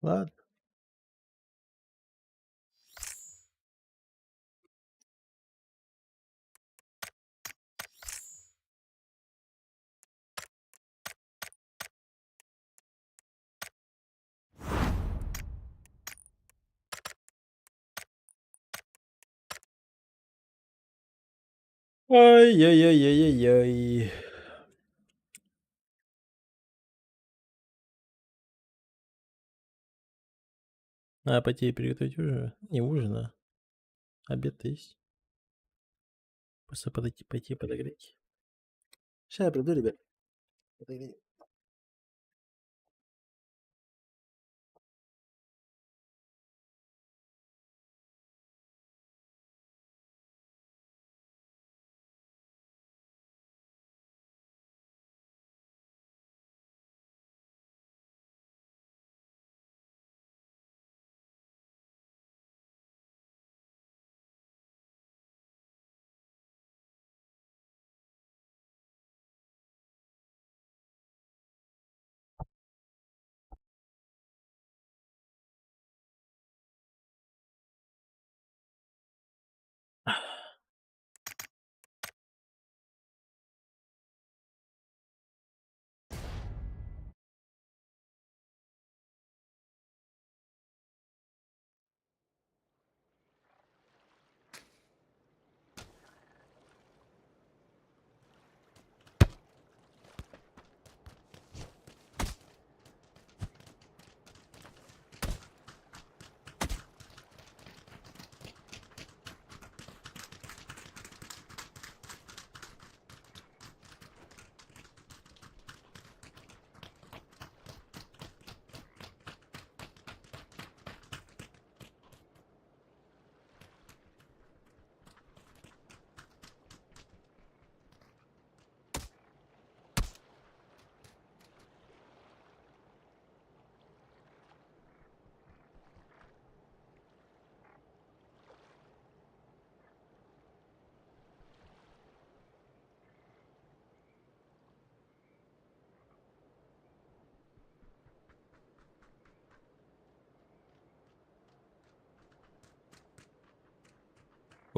Ладно. Ой-ой-ой-ой-ой-ой. Надо пойти приготовить ужин. Не ужин, а обед-то есть. Просто подойти, пойти подогреть. Сейчас я приду, ребят. Подогрею.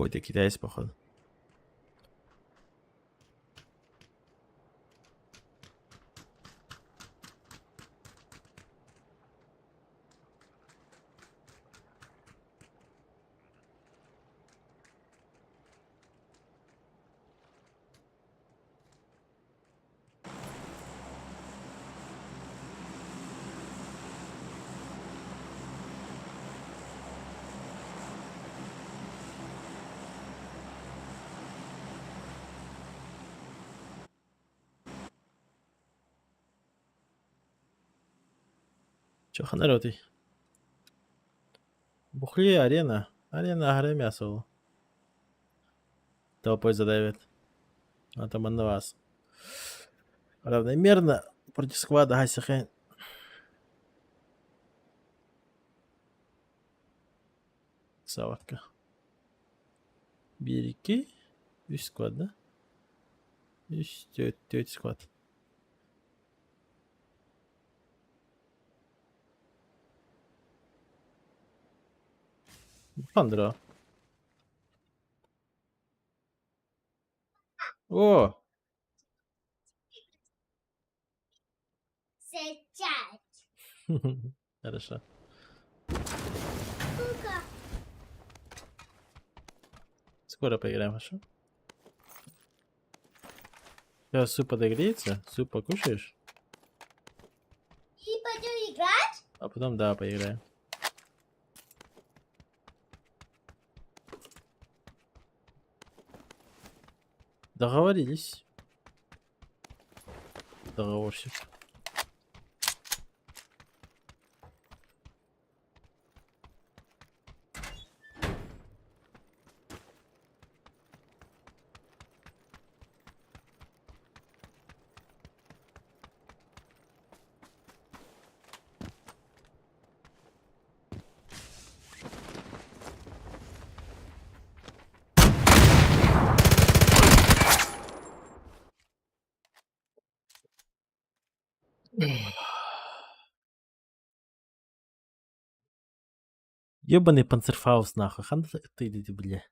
Какой-то китаец, походу. Чё, ханаротый? Бухли арена. Арена аһары мясо ол. Толпой задавит. А там на вас. Равномерно против сквада Гасихен. Саватка. Биир икки. Үс сквад, да? Үс, түөрт, түөрт сквад. Пандра. О! Сейчас. Хорошо. Сколько? Скоро поиграем, хорошо? Сейчас суп подогреется, суп покушаешь, И пойдем играть? а потом, да, поиграем. Договорились. Договорщик. Ёбаный панцерфауст нахуй. Хан ты иди, бля.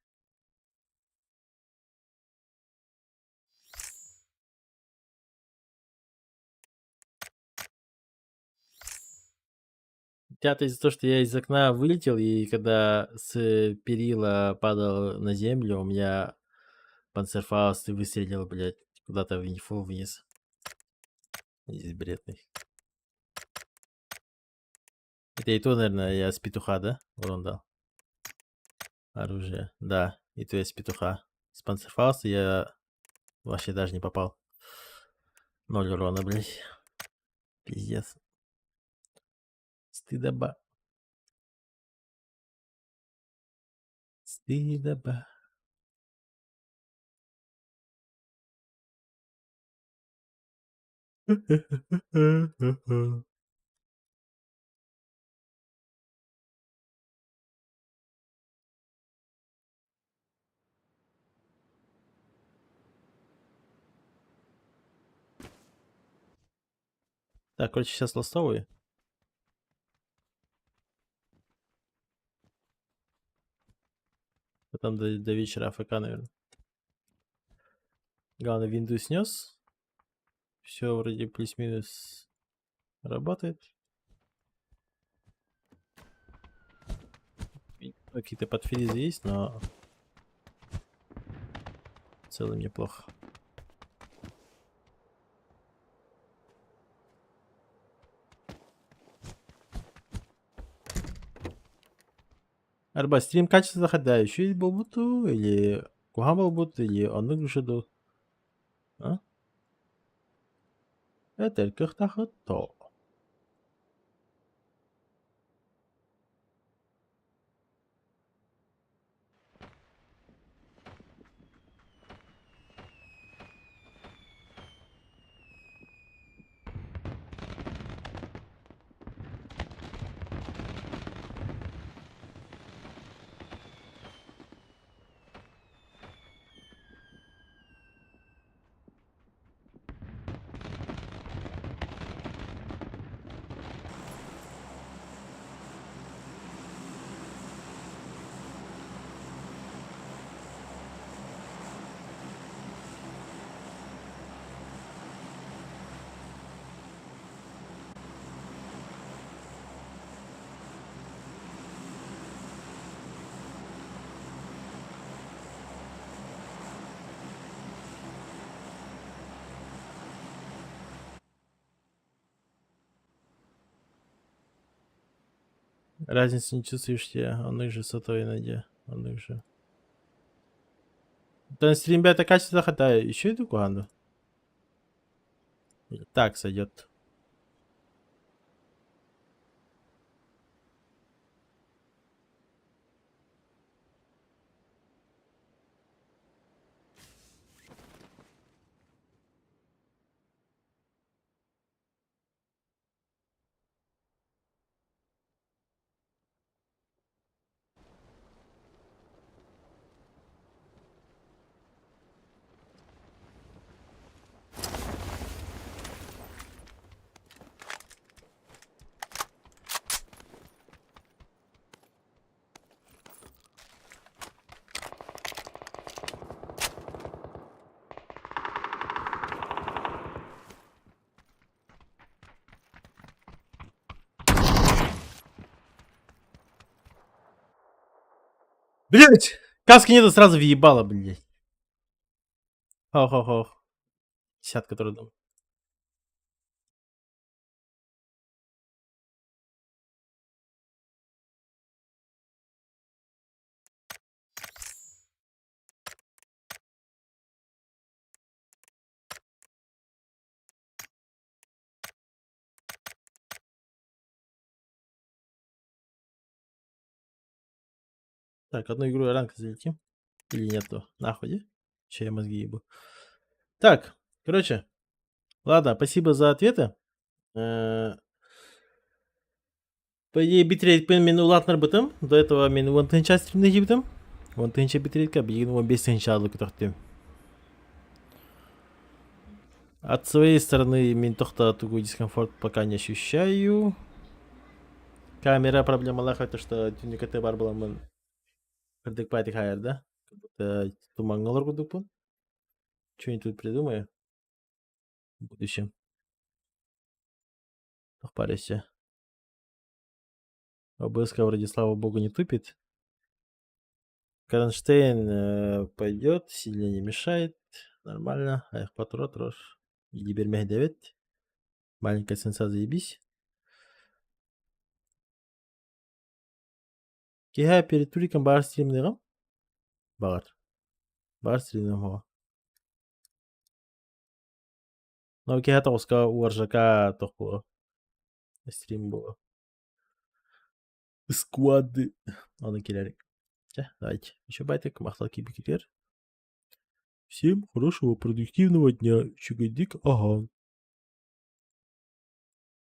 Тебя-то из-за того, что я из окна вылетел, и когда с перила падал на землю, у меня панцерфауст и выстрелил, блядь, куда-то в инфу вниз. Здесь бредный. Это и то, наверное, я с петуха, да? Урон дал. Оружие. Да, и то я с петуха. С панцерфауста я вообще даже не попал. Ноль урона, блядь. Пиздец. Стыдоба. Стыдоба. Так, короче, сейчас ластовый. Потом до вечера АФК, наверное. Главное, винду снес. Все вроде плюс-минус работает. Какие-то подфризы есть, но в целом неплохо. Арба, стрим качество захода еще буолбуту или куһаҕан буолбут или оннук жду. А? Это то. Разницу не чувствуешь те, он их же сотовый найди, он их же. Да стрим бета качество хватает, еще иду куанду. Так сойдет. Блять! Каски нету, сразу въебало, блять. Хо-хо-хо. Десятка трудом. Так, одну игру ранг залетим. Или нету? Нахуй, де? Че я мозги ебу. Так, короче. Ладно, спасибо за ответы. По идее, битрейт мин улаатыннарбытым. До этого мин 10 тыһыынча стримнэһиибитим. 10 тыһыынча битрейткэ билигин 15 тыһыынча көтөхтүм. От своей стороны мин туох да тугу дискомфорт пока не ощущаю. Камера проблемалаах, это что түннүккэ баар буоламмын кырдык патик да? Как будто тумаҥҥа олорор курдукпун. Что-нибудь тут придумаю в будущем. Парься. ОБС вроде, слава богу, не тупит. Кронштейн пойдет, сильно не мешает. Нормально. Эх, патрот, рож. Или Бермех 9. Маленькая сенса заебись. Киэһэ перед туриком баар стримныаҕым. Баҕар. Баар стримныам оҕо. Но киэһэ 9-ка УРЖК туох буолуо. Стрим буолуо. Сквады. Аны кэлэрик. Чэ, давайте. Еще байтик, махтал киирбиккитигэр. Всем хорошего продуктивного дня. Үчүгэйдик аһааҥ.